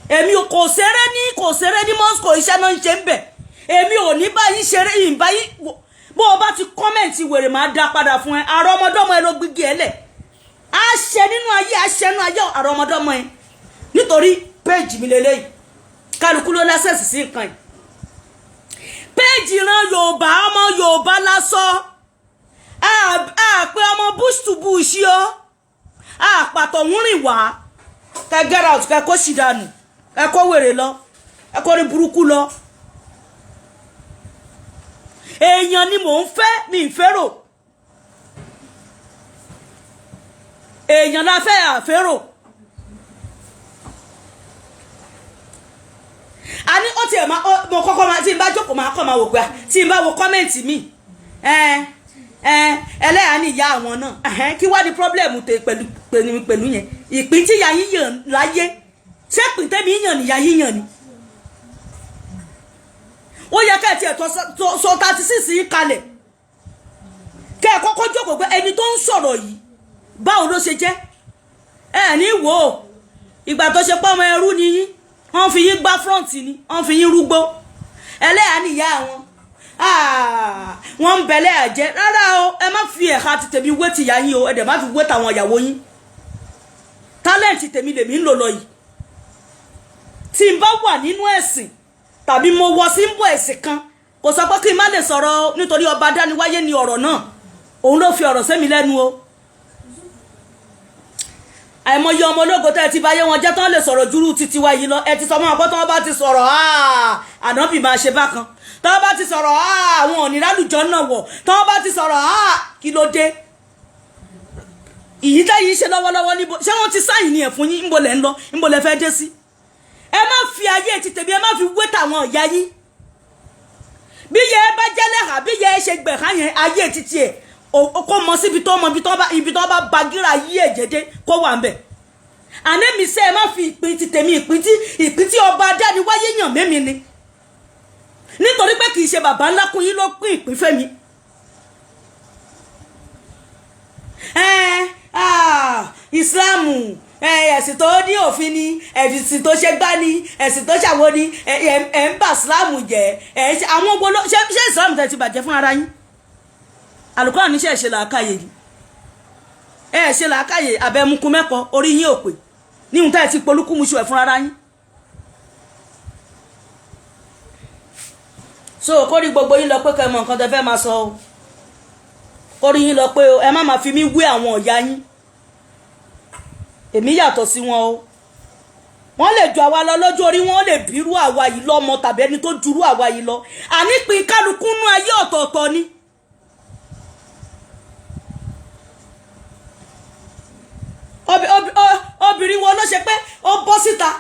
Èmi kò ṣeré ní, kò ṣeré ní Moscow, iṣẹ́ náà ń ṣe ń bẹ̀. Èmi ò ní báyìí ṣeré yìí báyìí. Bó o bá ti comment wèrè, máa dá padà fún ẹ. Àrọ́mọdọ́mọ ẹ ló gbígi ẹ lẹ̀, á ṣe nínú ayé, á ṣe nínú ayé àrọ́mọdọ́mọ ẹ. Nítorí péèjì mi lélẹ́yìí. Kálukú ló l'access sí nǹkan yìí. Page ìran Yorùbá, ọmọ Yorùbá lásọ àpè ọmọ bush to bush o, àpàtọ̀ ń rìn wá. Kẹ get out, kẹ kó sì dànù, kẹ kó wèrè lọ, kẹ kó ní burúkú lọ. Èèyàn ni mò ń fẹ́, mi ń fẹ́rò. Èèyàn la fẹ́, àfẹ́rò. A ní ó tiẹ̀ máa, mo kọ́kọ́ máa, tí n bá jókòó máa kọ́ máa wò pé tí n bá wo comment mi, ẹlẹ́yà ní ìyá àwọn náà, kí wá ní problem tẹ pẹ̀lú pẹ̀lú yẹn? Ìpín tí ìyá yín yàn láyé, ṣé ìpín tẹ́mi yàn níyà yín yàn ni? Ó yẹ ká ẹ tiẹ̀ tó sọ 36 yín kalẹ̀, kẹ́ ẹ kọ́kọ́ jókòó pé ẹni tó ń sọ̀rọ̀ yìí, báwo ló ṣe jẹ́? Ẹ ní wò ó, ìgbà tó ṣe pé ọmọ ẹrú ni yín, wọ́n fi yín gbá front ni, wọ́n fi yín rúgbó. Ẹlẹ́yà níyà wọn, wọ́n ń bẹ̀lẹ́ àjẹ́. Rárá o, ẹ má fi ẹ̀ka ti tèmi wé tìyá yín o, ẹ dẹ̀ má fi wé tàwọn ìyàwó yín. Talent tèmi lèmi ń lò lọ yìí. Tí n bá wà nínú ẹ̀sìn tàbí mo wọ símbọ̀ ẹ̀sìn kan, kò sọ pé kí n má lè sọ̀rọ̀, nítorí ọba dániwáyé ni ọ̀rọ̀ náà, òun ló fi ọ̀rọ̀ sẹ́mi lẹ́nu o. Àìmọye ọmọ ológo tẹ́ ẹ ti báyé wọn jẹ́ tán lè sọ̀rọ̀ júrú títí wa yìí lọ. Ẹ ti sọ mọ́ ọ̀pọ̀ tí wọ́n bá ti sọ̀rọ̀, ànábì máa ṣe bákan. Tí wọ́n bá ti sọ̀rọ̀, àwọn òníràlùjọ náà wọ̀. Tí wọ́n bá ti sọ̀rọ̀, kí ló dé? Ìyí tẹ́yìn ṣe lọ́wọ́lọ́wọ́ níbo? Ṣé wọ́n ti sáyìn ní ẹ̀ fún yín? Ńbo lẹ̀ ń lọ? Ńbo lẹ fẹ́ dé sí? Ẹ má fi ayé ti tèmi, ẹ má fi wé tàwọn ìyá yín. Bí yẹ ẹ bá jẹ́lẹ̀ hà, bí yẹ ẹ ṣe gbẹ̀ká yẹn, ayé títí ẹ̀ kó mọ síbi tó mọ, ibi tó bá bagíra yí ẹ̀jẹ̀ dé, kó wà ń bẹ̀. Àná mi sẹ́, ẹ má fi ìpín ti tèmi, ìpín tí ọba adániwáyé yàn mẹ́mi ni, nítorí pé kì í ṣe bàbá ńlá kún yín ló pín ìpín fẹ́mi. Ìsìláàmù, ẹ̀sìn tó ní òfin ni, ẹ̀sìn tó ṣe gbá ni, ẹ̀sìn tó ṣàwo ni. Ẹ̀ ń bà ìsìláàmù jẹ́. Ẹ̀ ṣe àwọn wo ló ṣe ìsìláàmù tẹ̀ ti bàjẹ́ fún ara yín? Àlùkò níṣẹ́ ṣe làákàyè ni, ẹ ṣe làákàyè abẹ́mukú mẹ́kọ orí yín ò pè níhun tá ẹ ti polúkúmuṣu ẹ̀ fún ara yín. So kórí gbogbo yín lọ pé kẹ́ mọ nǹkan tẹ́ fẹ́ máa sọ o. Kórí yín lọ pé o, ẹ má máa fi mí wé àwọn ọ̀yá yín. Èmi yàtọ̀ sí wọn o. Wọ́n lè ju àwa lọ lọ́jọ́ orí, wọ́n lè bírú àwa yìí lọ́mọ tàbí ẹni tó jurú àwa yìí lọ. Ànípín kálukú nú ayé ọ̀tọ̀ọ̀tọ̀ ni. Obìnrin wo ló ṣe pé ó bọ́ síta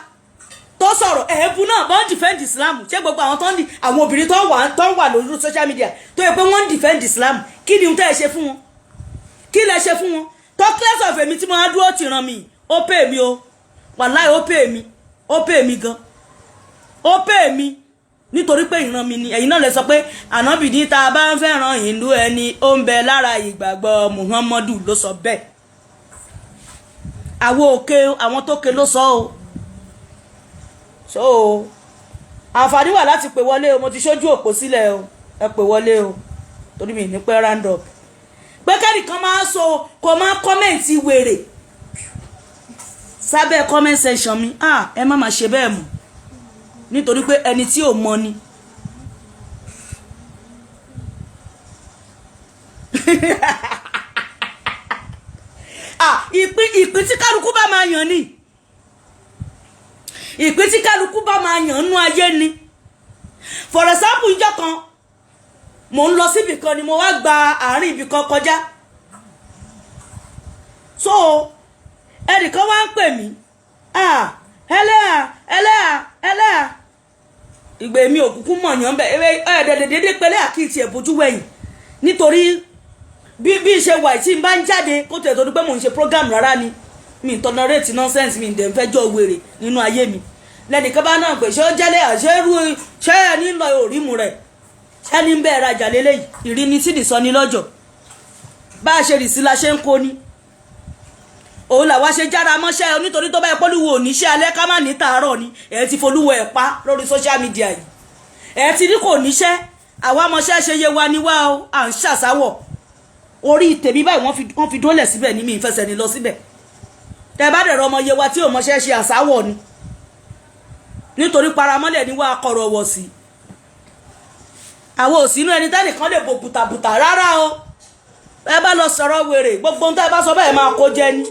tó sọ̀rọ̀ ẹ̀ẹ́bù náà bọ́n defend Islam? Ṣé gbogbo àwọn tó ń di àwọn obìnrin tó wà lórí social media tó yẹ pé wọ́n ń defend Islam, kí ni tẹ́ ẹ ṣe fún wọn? Kí lẹ ṣe fún wọn? Talkless of èmi tí mo á dúró tì ràn mí. Ó pè mí o, wàláì, ó pè mí, ó pè mí gan, ó pè mí, nítorí pé ìran mi ni. Ẹ̀yin náà lè sọ pé ànábì ní tá a bá ń fẹ́ràn ìlú ẹni, ó ń bẹ lára ìgbàgbọ́. Muhammadu ló sọ bẹ́ẹ̀. Àwọn òkè, àwọn tó ke ló sọ o. So àǹfààní wà láti pè wọlé o. Mo ti ṣojú òpó sílẹ̀ o, ẹ pè wọlé o, torí mi ní pẹ́ round up. Pé kẹ́nìkan máa sọ kó máa comment wèrè sábẹ́ comment section mi, ah, ẹ má máa ṣe bẹ́ẹ̀ mọ́, nítorí pé ẹni tí ò mọ ni. Ah, ìpín tí kálukú bá máa yàn ni, ìpín tí kálukú bá máa yàn nú ayé ni. For example, ìjọ́ kan mò ń lọ síbì kan ni mo wá gba àárín ibì kan kọjá. So ẹnìkan wá ń pè mí, ah, ẹlẹ́à, ẹlẹ́à, ẹlẹ́à. Ìgbè mi òkùnkùn mọ̀ yàn bẹ́ẹ̀ ẹ̀ẹ́dẹ̀dẹ̀dẹ̀ pẹ̀lẹ́ àkíyèsí ẹ̀ bójú wẹ̀yìn, nítorí bí ṣe wà tí n bá ń jáde kó tẹ̀ tó di pé mò ń ṣe program rárá ni. Mi ń tolerate nonsense, mi ń dẹ̀ ń fẹ́ jọ wèrè nínú ayé mi. Lẹ́nìkan bá náà pè, ṣé ó jẹ́lẹ̀ àṣẹ́rú ṣé ẹ ní lọ òrímù rẹ̀, ṣé ní bẹ́ẹ̀ rajà lélẹ́yìí? Ìrínisí nìsọ ní lọ́jọ́ bá a ṣe rì sí la ṣe ń kó ni. Òun làwa ṣe jára mọ́ṣẹ́, nítorí tó bá yẹ pọ́lúwo oníṣẹ́ alẹ́ ká má ní tàárọ̀ ni. Ẹ̀ ti folúwo ẹ̀ pa lórí social media yìí, ẹ̀ ti ní kò níṣẹ́. Àwa mọṣẹ́ ṣe yé wa ni wá o, à ń ṣàṣàwọ̀ orí tèmi báyìí. Wọ́n fi dólẹ̀ síbẹ̀ ní mi ìfẹsẹ̀ ní lọ síbẹ̀. Tẹ bá dẹ̀rọ ọmọ yé wa tí ò mọṣẹ́ ṣe, àṣàwọ̀ ni. Nítorí paramọ́lẹ̀ ní wàá kọ̀rọ̀ wọ̀ sí. Àwọn òsínú ẹni tẹ́nìkan lè bò bùtàbùtà rárá o. Ẹ bá lọ sọ̀rọ̀ wèrè, gbogbo ohun tẹ́ ẹ bá sọ bẹ́ẹ̀ máa kó jẹ ni.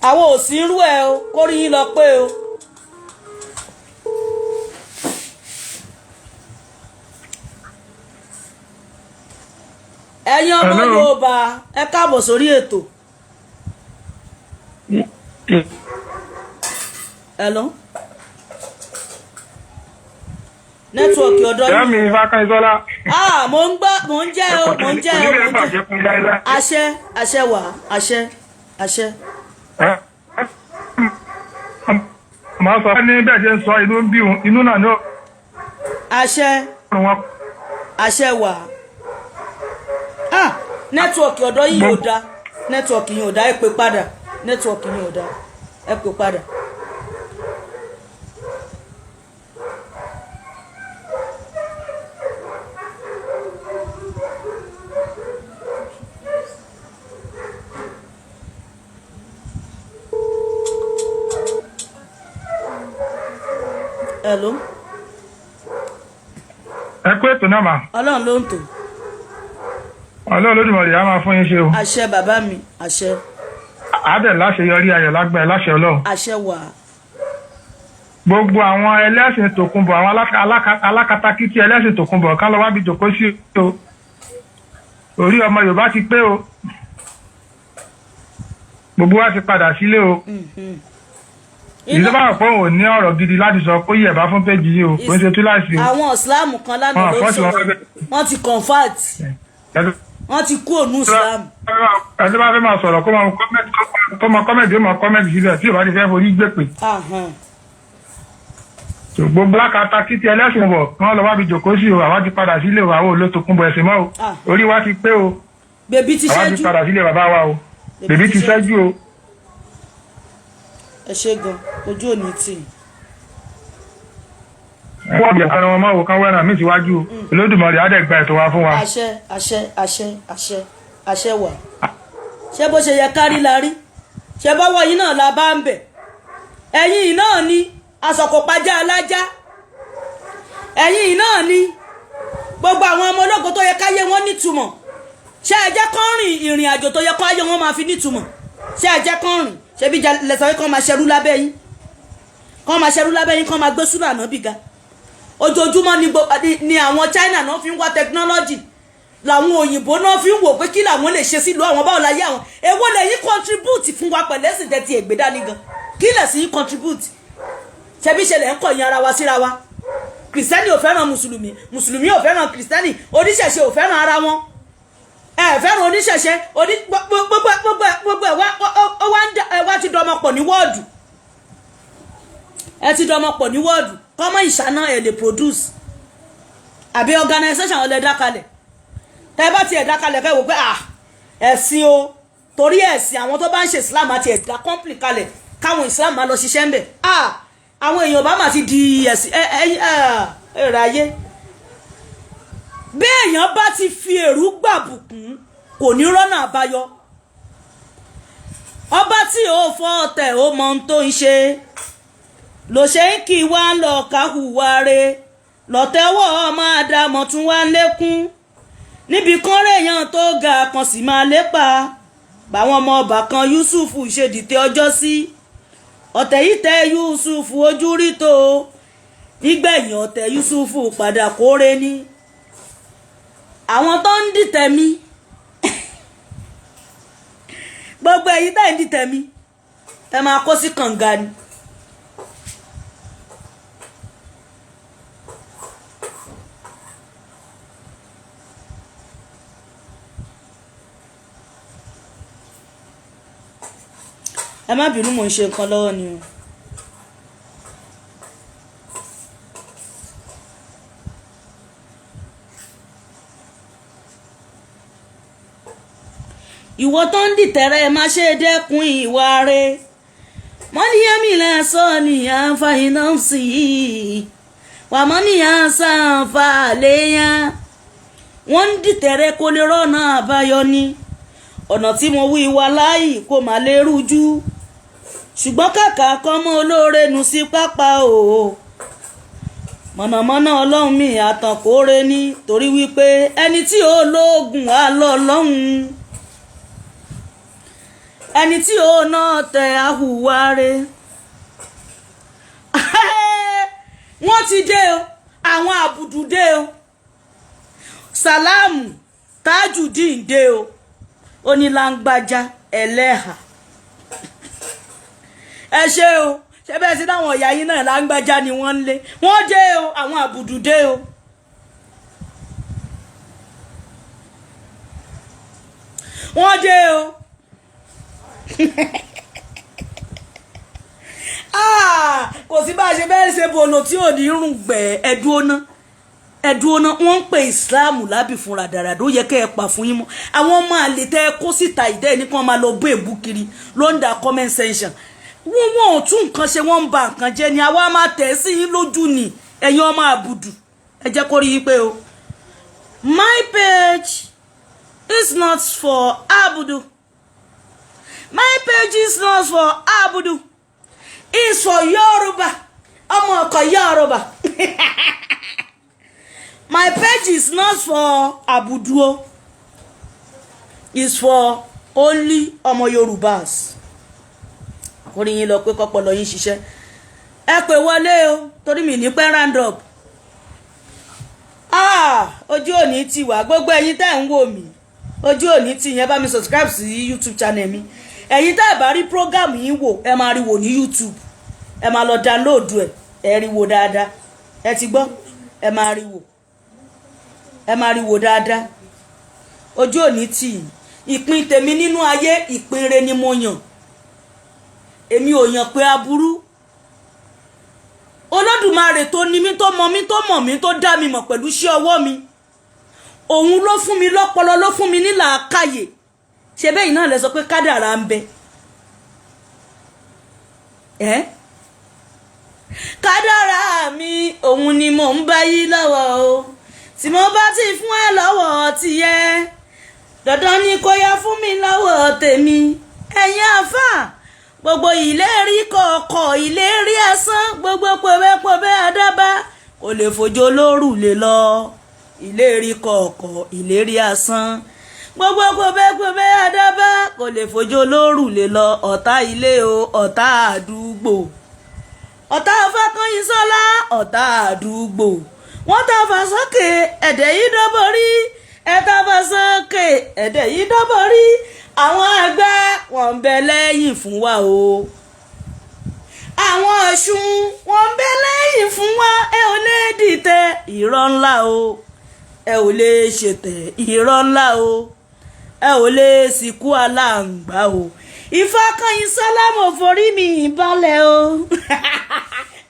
Àwọn òsínú ẹ o, kórí yín lọ pé o. Ẹ̀yin ọmọ Hello. Yorùbá, ẹ káàbọ̀ sórí ètò. Hello. Network ọ̀dọ́ Ìyá yín. mi Fákànṣọ́lá. Ah, mò ń gbọ́, mò ń jẹ́ o, mò ń jẹ́ o, Oníbẹ̀rẹ̀ mò ń jẹ́. bàjẹ́ fún láíláí. Àṣẹ, àṣẹ wà, àṣẹ, àṣẹ. Màá sọ ní bẹ́ẹ̀ ṣe ń sọ inú ń bí òun, inú náà ní Àṣẹ, òórùn wọn. àṣẹ wà. Ah, network ọ̀dọ́ yín ò da. Network yín ò da, ẹ pè padà. Network yín ò da, ẹ pè padà. Hello. Ẹ kú ètò náà mà. Ọlọ́run ló ń tò. Ọlọ́run Olódùmarè á máa fún yín ṣe o. Àṣẹ bàbá mi, àṣẹ. Àádẹ́ láṣeyọrí ayọ̀ lágbára láṣẹ Ọlọ́run. Àṣẹ wà. Gbogbo àwọn ẹlẹ́sìn tòkunbọ̀, àwọn alákatakítí ẹlẹ́sìn tòkunbọ̀ ká lọ wábi jòkó sí o. Orí ọmọ Yorùbá ti pé o. Gbogbo wa ti padà sílé o. Ìjọba àpọ̀ ò ní ọ̀rọ̀ gidi láti sọ kó yẹ̀ bá fún péjì yìí o, kò ń ṣe túláàsì o. Àwọn ìsìláàmù kan lánàá Wọn ló àfọ́sí wọn sọ̀rọ̀, fẹ́- wọ́n ti convert, wọ́n ti kú ònú ìsìláàmù. Ẹni tó bá fẹ́ máa sọ̀rọ̀ kó máa kọ́mẹ̀tì, ó máa kọ́mẹ̀tì síbẹ̀ tí ò bá ti fẹ́ forí gbèpè. Gbogbo alákatakítí ẹlẹ́sìn bọ̀ kí wọ́n lọ wábi jòkó sí o, àwa ti padà sílé o, àwọn olótokùnbọ̀ ẹ̀sìn mọ́ o. Ah. Orí wa ti pé o, Bèbí ti àwa ti ṣẹ́jú. padà sílé bàbá wa o. Bèbí ti ṣẹ́jú o. Ẹ ṣe gan, ojú òní tì í. Wọ́n gbẹ̀ ẹran wọn mọ́ o, kán wẹ́ràn mí síwájú o. Olódùmarè á dẹ̀ gba ètò wa fún wa. Àṣẹ, àṣẹ, àṣẹ, àṣẹ, àṣẹ wà. Ṣé bó ṣe yẹ kárí la rí? Ṣé bọ́wọ́ yín náà la bá ń bẹ̀? Ẹ̀yin yìí náà ni asọ̀kòpajá alájá. Ẹ̀yin yìí náà ni gbogbo àwọn ọmọ ológo tó yẹ káyé wọn nítumọ̀. Ṣé ẹ jẹ́ kán rìn ìrìn àjò tó yẹ káyé wọn máa fi nítumọ̀? Ṣé ẹ jẹ́ kán rìn? Ṣé bí lẹ́sàn kán máa ṣerú lábẹ́ yín? Kán máa ṣerú lábẹ́ yín, kán máa gbé súnà náà bìga. Ojoojúmọ́ ni àwọn China náà fi ń wá technology, làwọn òyìnbó náà fi ń wò pé kí làwọn lè ṣe sílùú àwọn, báwo láyé àwọn. Èwo lẹ́yìn contribute fún wa pẹ̀lẹ́ sì tẹ́tí ègbé dání gan? Kí lẹ̀ sí contribute? Ṣebí ṣẹlẹ̀ ń kọ̀yìn ara wa síra wa? Kìrìsìtẹ́nì ò fẹ́ràn mùsùlùmí, mùsùlùmí ò fẹ́ràn kìrìsìtẹ́nì, oníṣẹ̀ṣe ò fẹ́ràn ara wọn, ẹ fẹ́ràn oníṣẹ̀ṣe, oní gbogbo gbogbo gbogbo ẹ wá ó wá ń ẹ wá ti dọmọ pọ̀ ní wọ́ọ̀dù, ẹ ti dọmọ pọ̀ ní wọ́ọ̀dù. Kọ́mọ ìṣáná ẹ lè produce àbí organisation ọ̀lẹ́ dákalẹ̀. Tẹ́ bá tiẹ̀ dákalẹ̀ kẹ́ wò pé ah, ẹ̀sìn o, torí ẹ̀sìn àwọn tó bá ń ṣe Islam àti ẹ̀dá company kalẹ̀ káwọn Islam máa lọ ṣiṣẹ́ ń bẹ̀. Ah, àwọn èèyàn bá mà ti di ẹ̀sìn ẹ ẹ ẹ rẹ̀ ayé. Bí èèyàn bá ti fi èrú gbàbùkún, kò ní rọ́nà àbáyọ. Ọba tí ò fọ́ ọ̀tẹ̀ ó mọ ohun tó ń ṣe ló ṣe ń kí wá ń lọ káhùwà re lọ́tẹ́wọ́ ọmọ àdàmọ̀ tún wá ń lékún níbi kan rèèyàn tó ga kan sì máa lépa báwọn ọmọ ọba kan Yusuf ṣe dìtẹ̀ ọjọ́ sí. Ọ̀tẹ̀ yìí tẹ Yusuf ojú rí tó, nígbẹ̀yìn ọ̀tẹ̀ Yusuf padà kóre ní. Àwọn tó ń dìtẹ̀ mi, gbogbo ẹ̀yin tẹ́ ń dìtẹ̀ mi, ẹ máa kó sí kànga ni. Ẹ má bínú, mò ń ṣe nǹkan lọ́wọ́ ni o. Ìwọ tó ń dìtẹ̀rẹ̀, ẹ má ṣe dẹ́kun ìwà rẹ̀. Mọ́níyàmí lẹ́sọ̀ ní àǹfààní náà sí i wà mọ́níyà sàǹfà léyàn. Wọ́n ń dìtẹ̀rẹ̀ kó lè rọ́nà àbáyọ ni. Ọ̀nà tí mo wí wá láàyè kó má lè rújú, ṣùgbọ́n kàkà kọ́mọ olóore nù sí pápá o. Mọ̀nàmọ́ná ọlọ́run mi àtànkóre ní, torí wípé ẹni tí ó lóògùn á lọ lọ́hùn, ẹni tí ó náà tẹ àhùwárẹ́. Wọ́n ti dé o, àwọn àbùdù dé o, Sàlámù Tajudeen dé o, onílàngbájá ẹlẹ́hà. Ẹ ṣé o, ṣé bẹ́ẹ̀ sí láwọn ìyá yín náà láńgbájá ni wọ́n ń lé. Wọ́n dé o, àwọn àbùdù dé o. Wọ́n dé o. Kò sí bá a ṣe bẹ́ẹ̀ ṣe bọ̀nà tí ò ní rùn gbẹ̀. Ẹ̀dùn ọ̀nà wọ́n ń pè Islam lábì fún ràdàràdà. Ó yẹ kẹ́ ẹ pa fún yín mọ́ àwọn ọmọ àlè tẹ́ ẹ kó síta ìdẹ́ ní kí wọ́n máa lọ bó èbú kiri lọ́ndà comment section. Wọ́n ò tún nǹkan ṣe, wọ́n ń ba nǹkan jẹ́ ni. Àwa máa tẹ̀ sí yín lójú ni, ẹ̀yin ọmọ àbùdù. Ẹ jẹ́ kó rí yín pé o, my page is not for abudu. My page is not for abudu, it's for Yoruba. Ọmọ ọkọ Yoruba. My page is not for abudu o, it's for only ọmọ Yorubas. Orí yín lọ pé kọ́pọ̀lọ́ yín ṣiṣẹ́. Ẹ pè wọlé o, torí mi ní pẹ́ round up. Ojú òní ti wà. Gbogbo ẹ̀yin tẹ́ ń wò mí, ojú òní ti yẹn. Bá mi subscribe sí YouTube channel mi. Ẹ̀yin tẹ́ ẹ̀ bá rí program yín wò, ẹ máa rí wò ní YouTube. Ẹ máa lọ download ẹ, ẹ rí wò dáadáa. Ẹ ti gbọ́, ẹ máa rí wò, ẹ máa rí wò dáadáa. Ojú òní tì í. Ìpín tèmi nínú ayé, ìpín re ni mo yàn. Èmi ò yàn pé aburú. Olódùmarè tó ní mí, tó mọ̀ mí, tó mọ̀ mí, tó dá mi mọ̀ pẹ̀lú iṣẹ́ ọwọ́ mi, òun ló fún mi lọ́pọlọ, ló fún mi ní làákàyè. Ṣe bẹ́ẹ̀ náà lẹ sọ pé kádàrá ń bẹ. Ẹ́ kádàrá mi, òun ni mò ń bá yí lọ́wọ́ o. Tí mo bá ti fún ẹ lọ́wọ́ tìyẹ, dandan ni kò yá fún mi lọ́wọ́ tèmi. Ẹ̀yin àfáà, gbogbo ìlérí kọ̀ọ̀kọ̀, ìlérí asán, gbogbo pẹ̀bẹ́pẹ̀bẹ́ àdábá kò lè fòjò lórùlé lọ. Ìlérí kọ̀ọ̀kọ̀, ìlérí asán, gbogbo pẹ̀bẹ́pẹ̀bẹ́ àdábá kò lè fòjò lórùlé lọ. Ọ̀tá ilé o, ọ̀tá àdúgbò, ọ̀tá Fákànyìnsọ́lá, ọ̀tá àdúgbò, wọ́n ta fà sókè ẹ̀dẹ̀ yìí dọ́bọ̀rí, ẹ̀ta fà sókè ẹ̀dẹ̀ yìí dọ́bọ̀rí. Àwọn àgbà wọ́n ń bẹ lẹ́yìn fún wa o, àwọn Ọ̀ṣun wọ́n ń bẹ lẹ́yìn fún wa. Ẹ ò lè dìtẹ̀ irọ́ ńlá o, ẹ ò lè ṣètẹ̀ irọ́ ńlá o, ẹ ò lè sìnkú aláǹgbá o. Ìfákànyìnsọ́lá mo forí mi balẹ̀ o.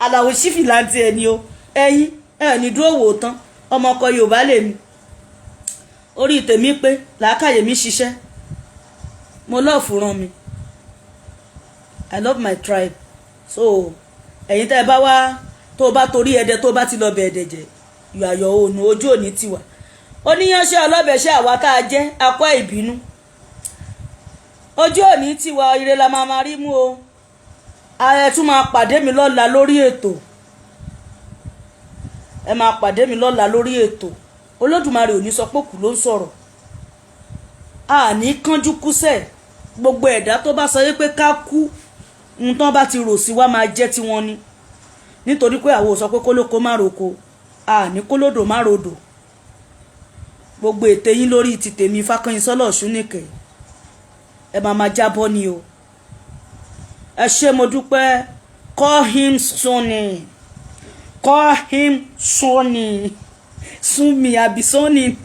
Àlàó sífìlà ti ẹni o. Ẹ̀yin ẹ ní dúró wò tán. Ọmọ ọkọ Yorùbá lèmi, orí tèmi pé, làákàyè mi ṣiṣẹ́. Mo love ràn mi, I love my tribe. So ẹ̀yin tẹ́ ẹ bá wá, tó o bá torí ẹdẹ, tó o bá ti lọ bẹ̀ ẹ̀dẹ̀ jẹ́, yọ àyọ̀ òònù. Ojú òní tiwa oníyanṣẹ́ ọlọ́bẹ̀ṣẹ́, àwa tá a jẹ́ akọ́ ìbínú. Ojú òní tiwa, ire la máa máa rí mú o. Ẹ tún máa pàdé mi lọ́la lórí ètò. Ẹ máa pàdé mi lọ́la lórí ètò. Olódùmarè ò ní sọ pé òkú ló ń sọ̀rọ̀. A ní kánjú kúsẹ̀. Gbogbo ẹ̀dá tó bá sọ pé ká kú, ohun tán bá ti rò sí wa máa jẹ́ tiwọn ni, nítorí pé àwọn ò sọ pé kólóko má roko, a ní kólódò má rodò. Gbogbo ète yín lórí ti tèmi Fákànyìnsọ́lá Ọ̀ṣúnìkẹ́, ẹ máa máa jábọ́ ni o. Ẹ ṣé, mo dúpẹ́. Call him Sonny, call him Sonny, Sunmi àbí Sonny.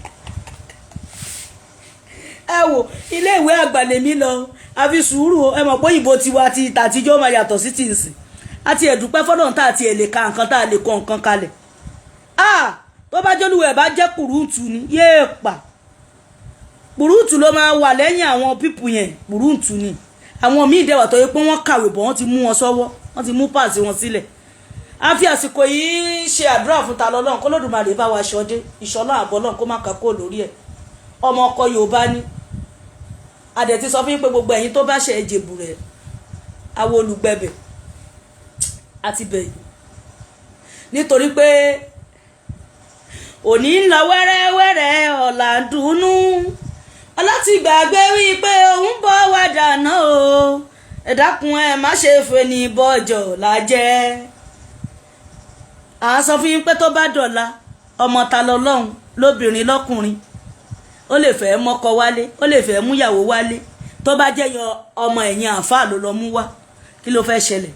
Ẹ wò, iléèwé àgbà lèmi lọ, àfi sùúrù o. Ẹ mọ̀ pé òyìnbó tiwa ti tàtijọ́ máa yàtọ̀ sí ti ìsìn. Àti ẹ̀dùpẹ́ fọ́lọ́run tá àti ẹ̀ lè ka nǹkan, tá a lè kọ nǹkan kalẹ̀. Ah, tó bá jólúwẹ̀ bá jẹ́ kùrúùtù ni, yéè pa kùrúùtù ló máa wà lẹ́yìn àwọn pípù yẹn. Kùrúùtù ni àwọn míì dẹ̀wà tó yẹ pé wọ́n kàwé bọ̀, wọ́n ti mú wọn sọ́wọ́, wọ́n ti mú pàṣẹ wọn sílẹ̀. A fi àsìkò yìí ṣe àdúrà fún ta lọ́lọ́run kó lódùmarè bá wa ṣọdé ìṣọlá àbọ̀ náà, kó má kà kó lórí ẹ̀. Ọmọ ọkọ Yorùbá ni adẹ̀ ti sọ fún yín pé gbogbo ẹ̀yin tó bá ṣe ẹ̀jẹ̀bù rẹ̀, awo olùgbẹ̀bẹ̀ àti bẹ̀yìn, nítorí pé Òní ń lọ wẹ́rẹ́wẹ́rẹ́, ọ̀la ń dùnnú. Ọlá ti gbàgbé wípé òun bọ̀ wá dáná o. Ẹ dákun, ẹ má ṣe fẹ́ ní bọ́jọ̀ lájẹ́. À ń sọ fún yín pé tó bá dọ̀la, ọmọ ta lọ́lọ́run, lóbìnrin lọ́kùnrin, ó lè fẹ́ mọ́kọ wálé, ó lè fẹ́ múyàwó wálé. Tó bá jẹ́ yọ ọmọ ẹ̀yìn àáfàá ló lọ mú wá, kí ló fẹ́ ṣẹlẹ̀?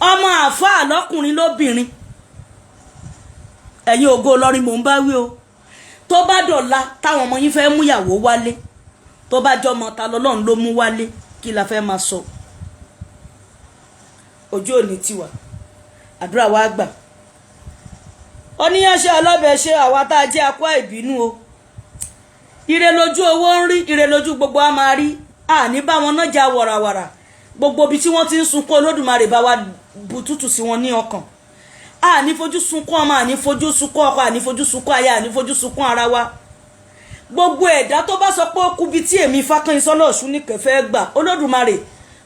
Ọmọ àáfàá lọ́kùnrin lóbìnrin, ẹ̀yin Ògo Ìlọrin mò ń bá wí o. Tó bá dọ̀la táwọn ọmọ yín fẹ́ múyàwó wálé, tó bá jọmọ ta lọ́lọ́run ló mú wálé, kí la fẹ́ máa sọ? Ojú òní tiwa, àdúrà wa gbà. Oníyanṣẹ́ ọlọ́bẹ̀ ṣe àwa tá a jẹ́ akọ́ ìbínú o. Ire lójú owó ń rí, ire lójú gbogbo a máa rí. Àní bá wọn náà já wàràwàrà. Gbogbo ibi tí wọ́n ti ń sunkún, Olódùmarè bá wa bu tútù sí wọn ní ọkàn. Àní fojú sunkún ọmọ, àní fojú sunkún ọkọ, àní fojú sunkún aya, àní fojú sunkún ara wa. Gbogbo ẹ̀dá tó bá sọ pé ó kú bí tí èmi Fákànyìnsọ́lá Ọ̀ṣúnìkẹ́ fẹ́ gbà, Olódùmarè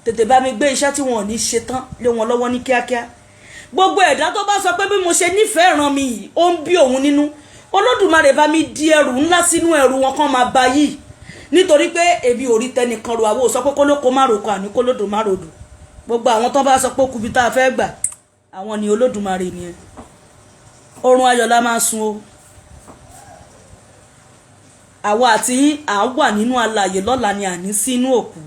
tètè bá mi gbé iṣẹ́ tí wọn ò ní ṣe tán lé wọn lọ́wọ́ ní kíákíá. Gbogbo ẹ̀dá tó bá sọ pé bí mo ṣe nífẹ̀ẹ́ ràn mí yìí, ó ń bí òun nínú, Olódùmarè bá mi di ẹrù ńlá sínú ẹrù wọn kán máa bá yìí, nítorí pé èmi ò rí tẹnìkan ro. Àwọ̀ sọ pé kólókó má roko, àní kólódò má rodò. Gbogbo àwọn tó bá sọ pé ó kú bí tá a fẹ́ gbà, àwọn ni Olódùmarè nìyẹn. Oorun ayọ̀ la máa sun o. Àwa àti yín à ń wà nínú alààyè lọ́la ni, àní sínú òkú.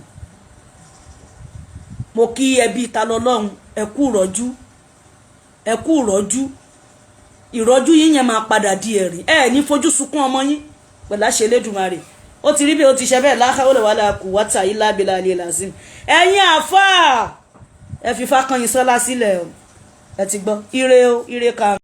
Mo kí ẹbí ta lọ́lọ́run, ẹ kú ìrọ́jú, ẹ kú ìrọ́jú. Ìrọ́jú yín yẹn máa padà di ẹ̀rín. Ẹ ní fojú sunkún ọmọ yín pẹ̀lú àṣẹ Elédùmarè. Ó ti rí bí ó ti ṣe bẹ́ẹ̀ láhà ó lè wà láàkú wátà yìí lábẹ́lá alẹ́ làzim. Ẹ̀yin àfáà, ẹ fi Fákànyìnsọ́lá sílẹ̀ o. Ẹ ti gbọ́, ire o, ire kan.